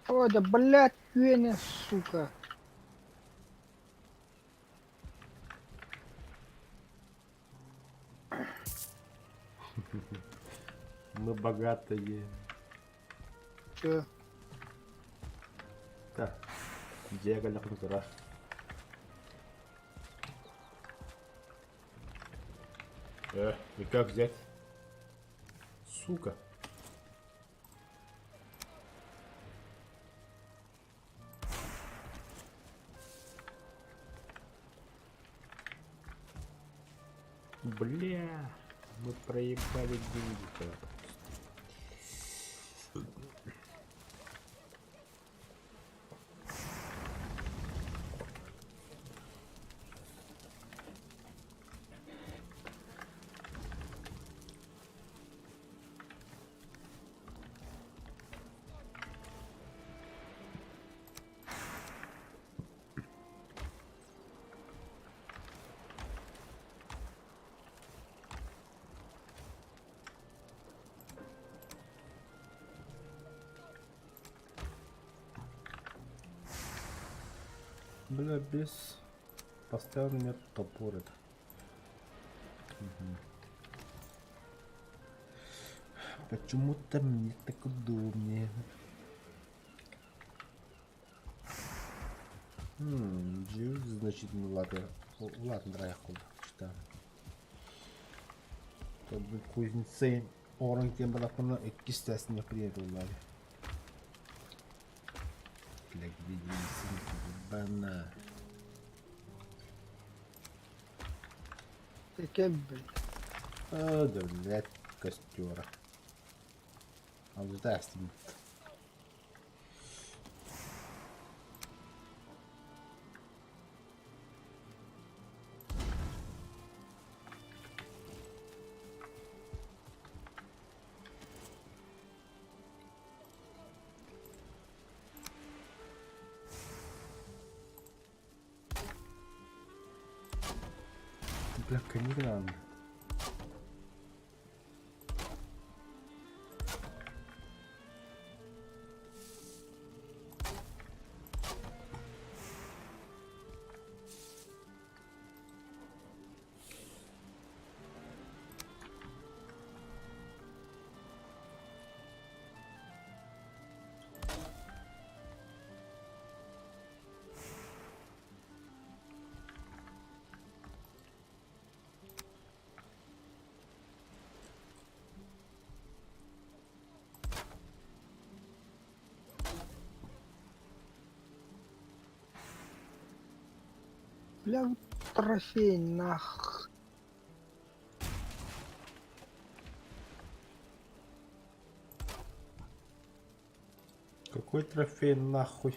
Ой, да блядь, Веня, сука. Мы богатые. Че? Так, дьиэ кэллэхпинэ турар. И как взять? Сука. Бля, мы проебали деньги куда-то. Бля, без постоянно меня топорит. Угу. Почему-то мне так удобнее. Джиз значительно ладно. Ладно, драйхуд. Что? Чтобы кузнецы орын тем балакына иккис тәсіне приедулар. Бля, где бана. Таке, блядь. А, да, блядь, костера. А вот это Бля, канигран. Бля, трофей нах. Какой трофей нахуй?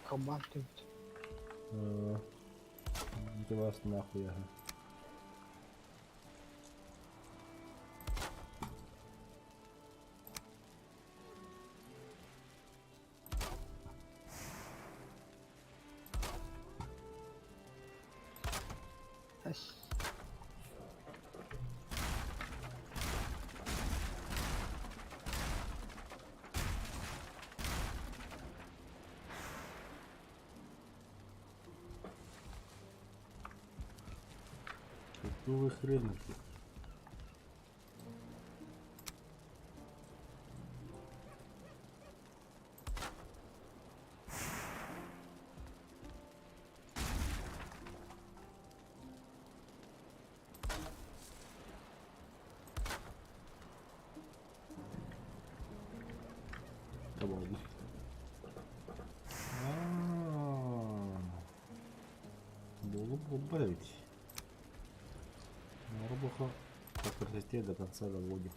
Кабан ты ведь. Это вас нахуй, ага. Ась. Какой вы хрен? Да ладно. А-а-а. Было бы ведь. Робоха по красоте до конца доводим.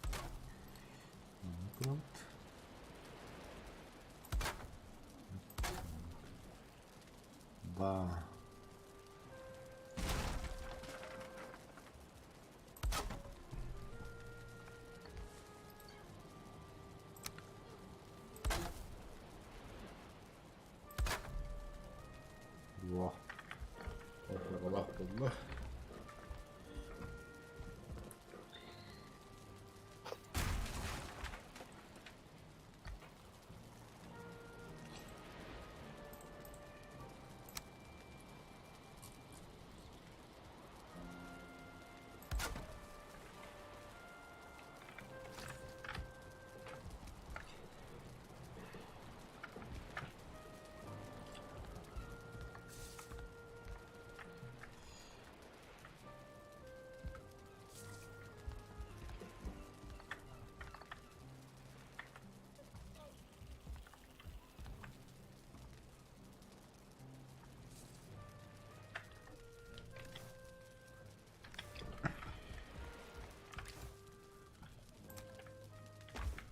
Ну-ка вот. Ба. Во. Ла.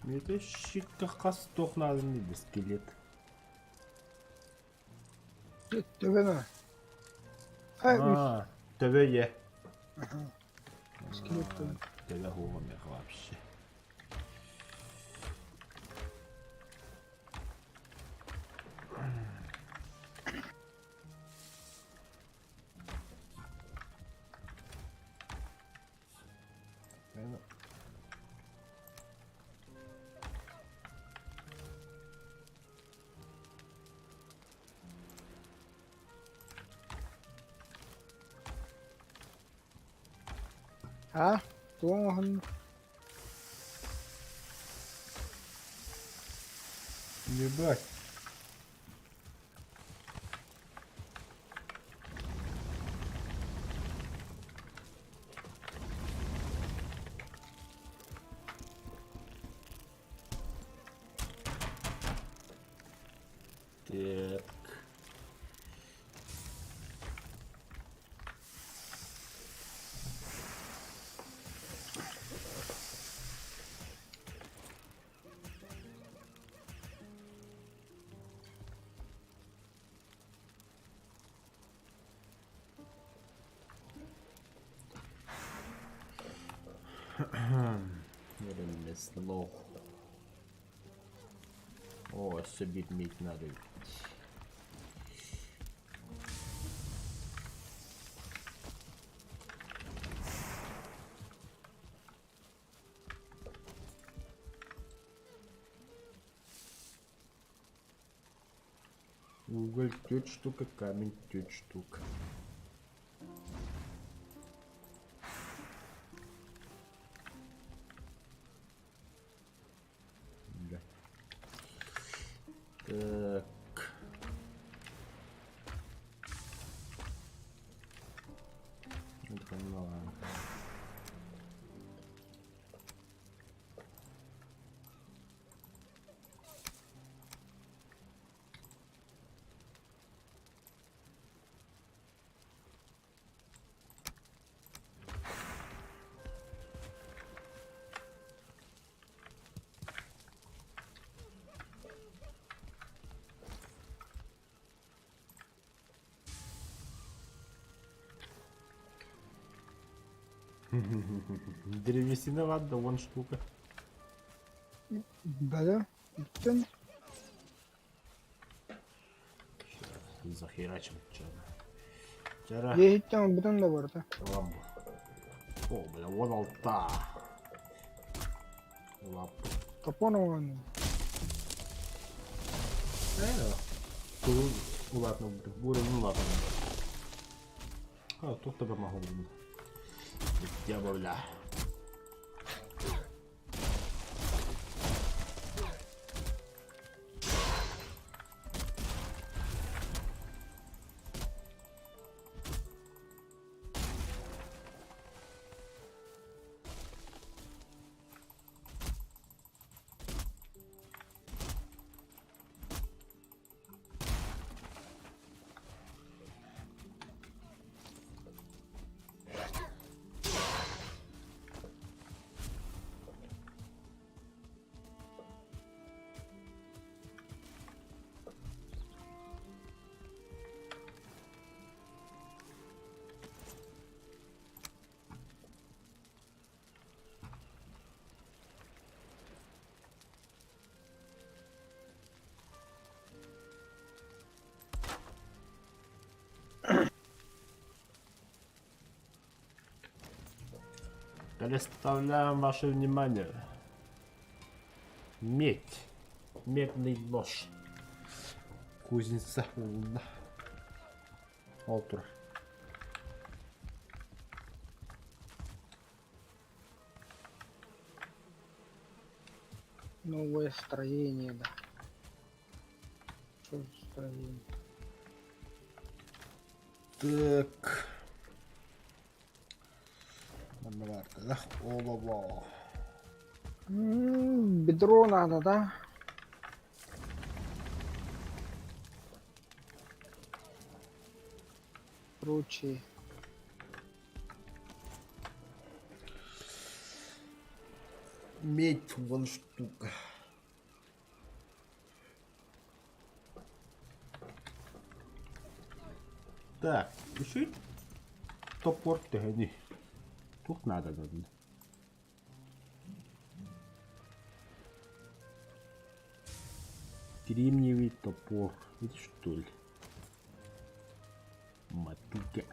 Метащикка хас туох нааданы скелет. Төбөнө. А, төбө е. Скелет төбө. Төбө хуга меха вообще. А, туоһун Ебать. Так. Ремесло. О, өссө биир миит наада эбит. Уголь 4 штука, камень 4 штук. Да. Так. Это много. Древесина ладно, вон штука. Бля, бүтэн. Сейчас захерачим. Чара. Еһиттэн бүтэн да барда. Ламбу. О, бля, вон алта. Лап. Топон оҥоһуннум. Тугун улаатна буурун улаатна. А, тут тебе могу. Я бля. Представляем ваше внимание. Медь. Медный нож. Кузница. Ол тур. Новое строение, да. Что за строение? Так. Манна баар Олобо. Бедро надо, да? Прочие. Медь вон штука. Так, үчүгэй топпор төһөнүй? Туох нааданы? Кремниевый топор, это что ли? Матуга.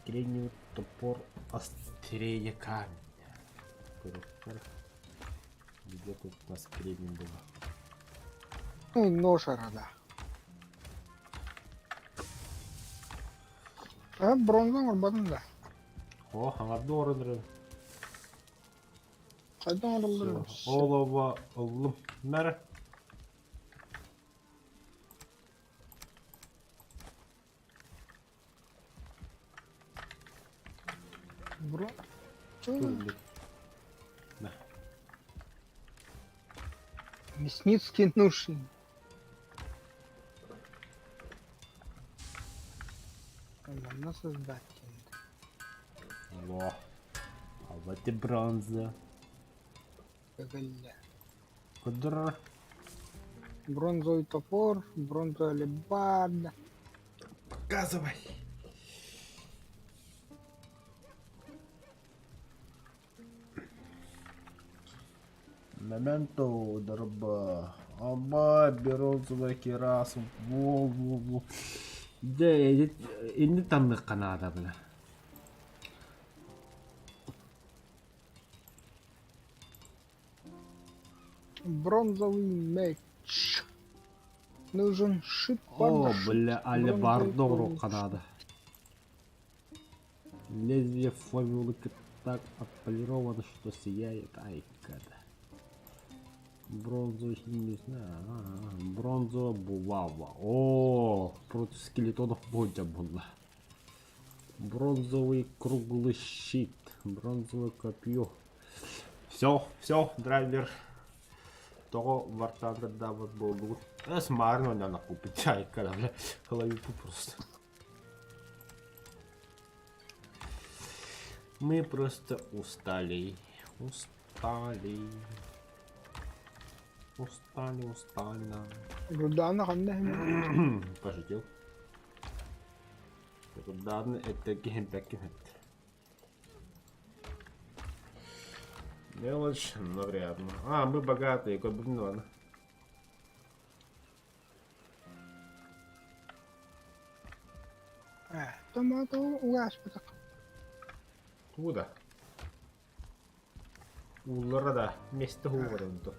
Кремниевый топор острее камня. Где тут у нас кремень было? Ну, нож да. А бронза оҥорботум да. О, хаҥарды оронорун. Хайдах оҥороллор Олово ыллым. Мэр. Бро... На. Мясницкий нужен. Манна создать. Во. А вот и бронза. Бля. Кудр. Бронзовый топор, бронзовая алебарда. Показывай. Моменто, дорба. Аба, бронзовая кираса. Во-во-во. Дьэ, инни танныхха наада, бля. Бронзовый меч. Нужен шип О, бля, алебарда оҥоруохха наада. Лезвие формулы так отполировано, что сияет. Ай, когда. Бронзовый, не знаю. Бронзовая булава. О, против скелетонов бодя была. Бронзовый круглый щит. Бронзовое копье. Все, все, драйвер. Того вартандердаабыт буоллугут. Эс маарын онньоон купить айка бля головику просто. Мы просто устали. Устали. Устали, устали. Рудана ханна Пошутил. Рудана это гемпекинет. Мелочь, но вряд ли. А, мы богатые, как бы, ну ладно. Ээ, томато угаспытах. Тугу да? Ууллара да, миэстэ уһугар онто.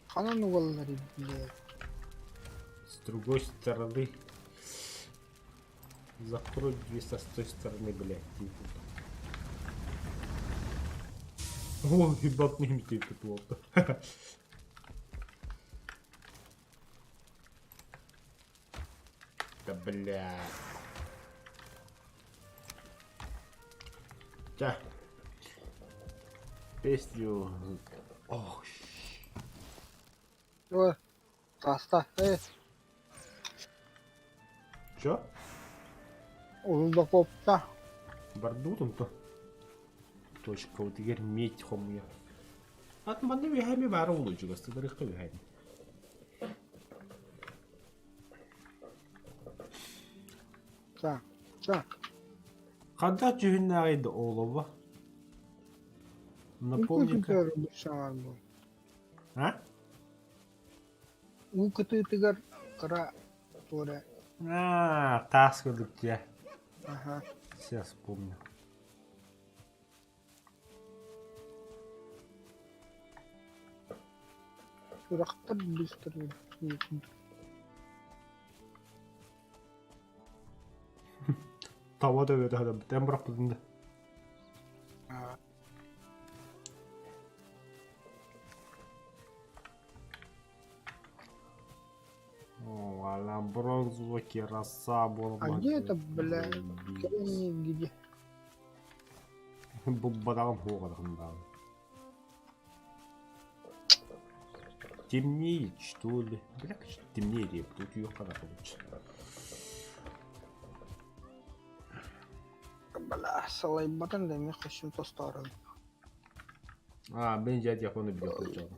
Ханан угаллар блядь. С другой стороны. Закрой дверь со той стороны, блядь. О, ебать, не тут вот. Да бля. Ча. Песню. Ох. Ой, таста. Э, Чё? Улдакопта. Бардутун-то. Точка, вот теперь медь хомуя. От манны вихами бары улучугас, тыдырыхка вихами. Так, так. Ханда дьүһүннээҕий да олово? Напомни-ка. А? Уу кытыытыгар кыра туора. А, таас курдук дьэ. Аха. Сейчас помню. Сүрэхтэр быстро. Таба төбөтө хада бырахпытын да. О, а бронзовая кираса А где это, бля, кремний где? Бу бадаҕым хуоҕа да. Темнеет, что ли? Бля, темнеет, я тут ее хана получится. Бля, салайбатын да эмиэ хосум тостаарым. А, мен дядя яхоны бile получал.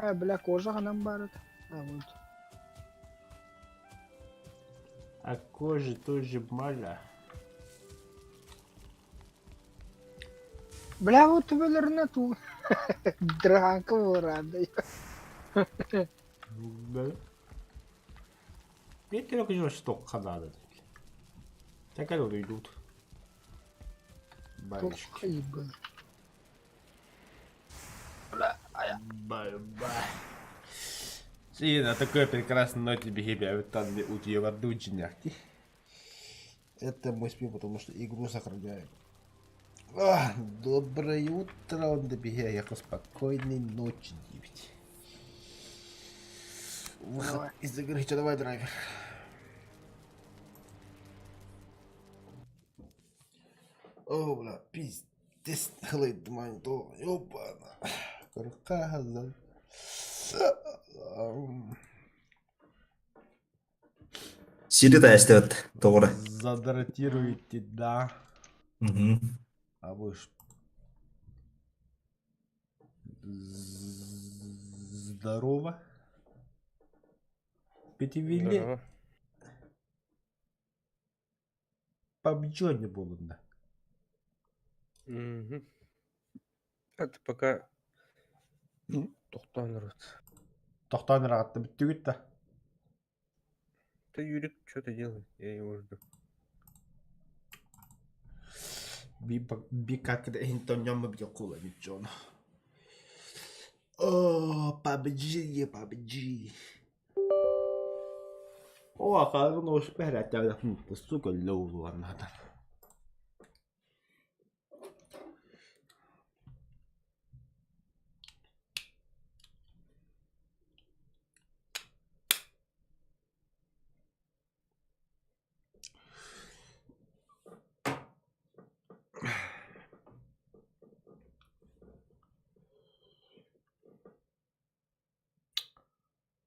Э, бля, кожа ханан баар этэ. А, вот. А кожи тоже мало. Бля, вот төбөлөрүнэ туу драка буораандай. Да. Петр что надо. Так они идут. Бабочки. Ебан. Бай-бай. И на такой прекрасной ноте беги, там утьевардучняхти. Это мы спим, потому что игру сохраняем. А, доброе утро, он добегай, я спокойной ночи, 9. Выход Давай. из игры. Что, давай, драйвер. О, бля, пиздец, хлыд, мань, то, ёбана. Рука, Сири таастыбыт тоҕура. Задротируете, да. Мгм. А вы ж... Здорово. Пятивели Здорово. PUBG не было, да. Мгм. А ты пока тохтоон народ. Тохтоон ыраатта бүттүгүт да. Ты, Юрик, что ты делаешь? Я его жду. Би как интоньом бьёкула ничего. О, PUBG, PUBG. О, хаалгын уж пэһэрээттээбит сука лоулуаннаатан.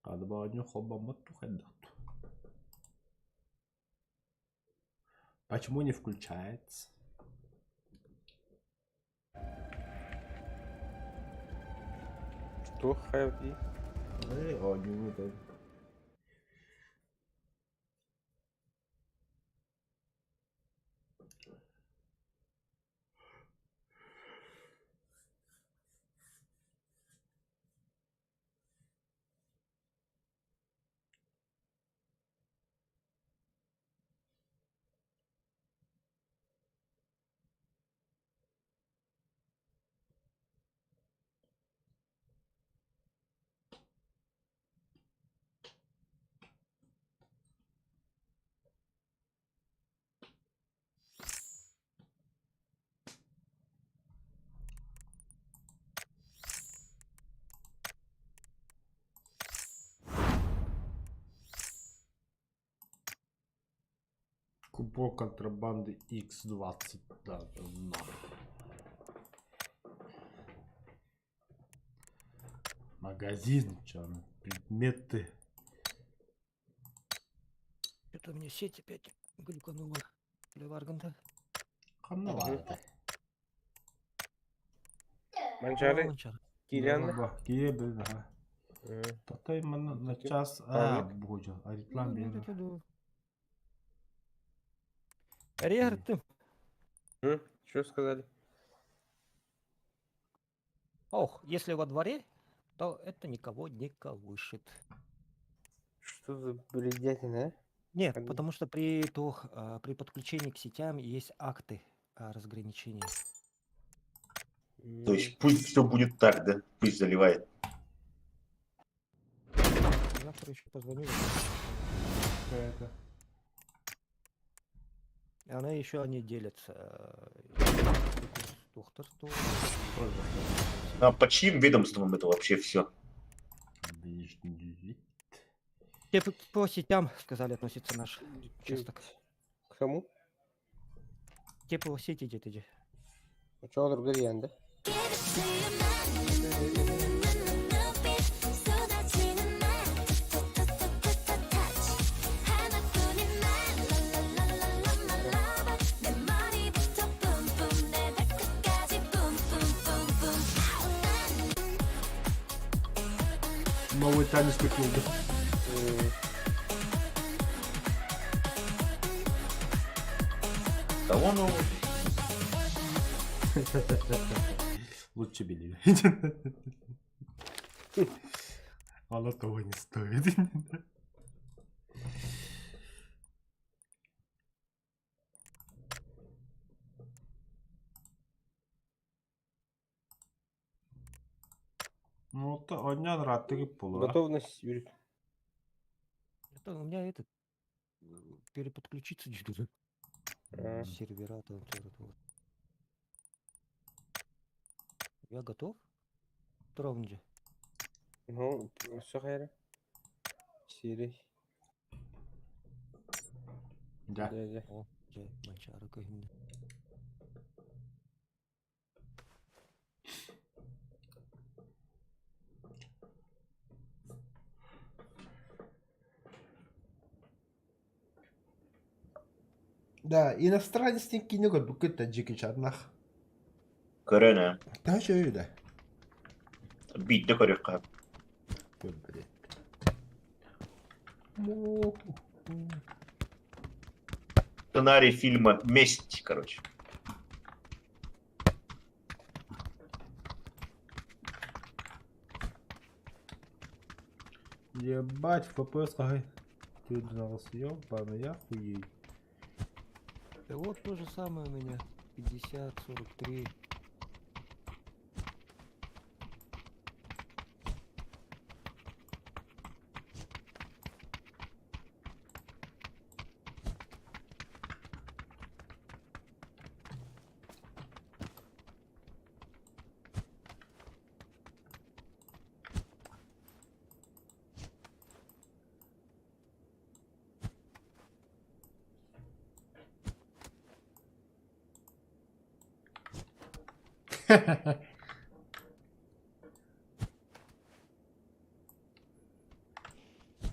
Хадыбаанньу холбоммот хайдах. Почему не включается? Что, хайди? Эй, оонньуу да. Купол контрабанды X20. Да, да, Магазин, чё, предметы. Что-то у меня сеть опять глюканула. Для Варганта. Ханна Манчары? Кириан? Кире ага. Тотой на час. А, боже, а реклам Регартым. Что сказали? Ох, если во дворе, то это никого не колышет. Что за бредятина, а? Нет, потому что при подключении к сетям есть акты разграничения. То есть пусть все будет так, да? Пусть заливает. Завтра еще позвоню. Это. Она еще они делятся. Доктор то. А по чьим ведомствам это вообще все? Ближний. По сетям, сказали, относится наш участок. К кому? Теплосети где-то где. Чоğdur bir yendi. Новый танец купил. Кого нового? Лучше били. Оно того не стоит. Ну, то одня раттыгы була. Готовность, Юрий. Это у меня этот переподключиться чуть А, сервера там всё это вот. Я готов. Тромджи. Ну, все хайра. Сири. Да. Да, да. О, дьэ, манчары көһүннэ. Да, иностранец кине көрбүккүт Джеки Чаннах. Көрөн. Та да. Биирдэ көрүөххэ. Көрбүт. Сценарий фильма «Месть», короче. Ебать, FPS хаһый. Ты ёбаный, я хуей. Да вот то же самое у меня. 50, 43.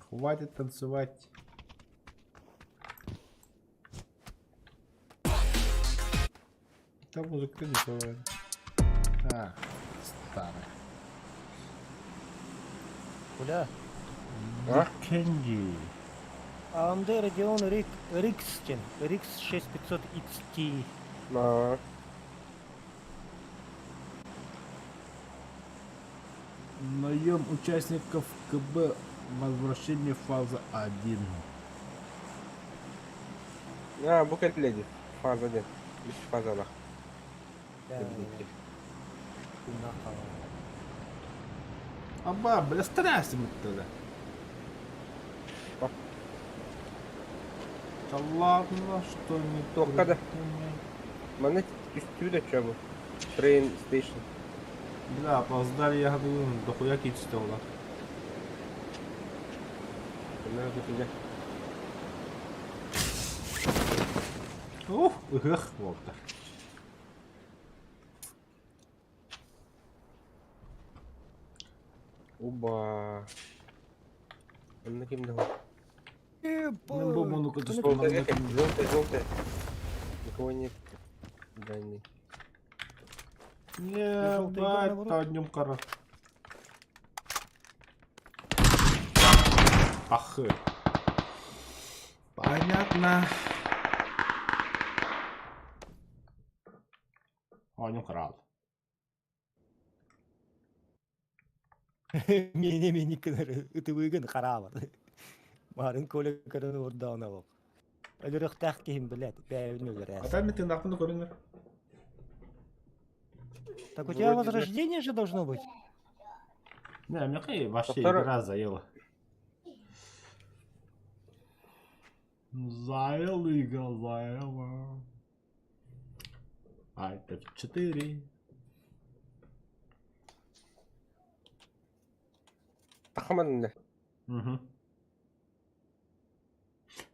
Хватит танцевать. Там музыка не бывает. А, старая. Куда? А? Кенди. AMD Radeon RX, RX, RX 6500 XT. А, Наем участников КБ возвращение фаза 1. а бу кэллэди. Фаза один. Үс фазалаах. Да, Аба, бля, старайся мы тогда. Что? Да ладно, что не Тоққа да. Манна үстүү да чөбу. Train station. Бля, опоздали, я говорю, дохуя кичтеула. Надо туда. Ух, эх, вот так. Оба. Онно ким да Мен бу муну көтөс Желтый, желтый, желтый. Никого нет. Дальний. Не, Желтый идёт бать, наоборот. одним кара. Ах. Понятно. Одним крал. Мене мени кынары ытыбыгын хараабар. Марын Коля көрөн ордаана бок. Өлөрөхтаах киһим билет, бэйбин өлөрөөс. А там ты нахуй көрүнөр. Так у тебя Вроде бы. возрождение же должно быть. Не, мне вообще Повтор- игра заела. Заела игра, заела. Alt F4. Тахаман Угу.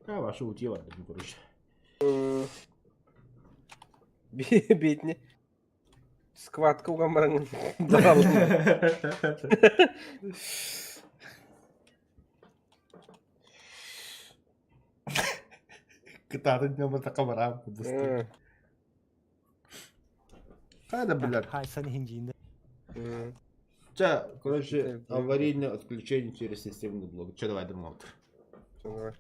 Да, ваша утела, блин, короче. Бедни. Скватка угамарың дал. Кытаатын ньамата бараам Хайда, блядь. Хайсан иһин Ча, короче, аварийное отключение через системный блок. Че, давай, думал. Давай.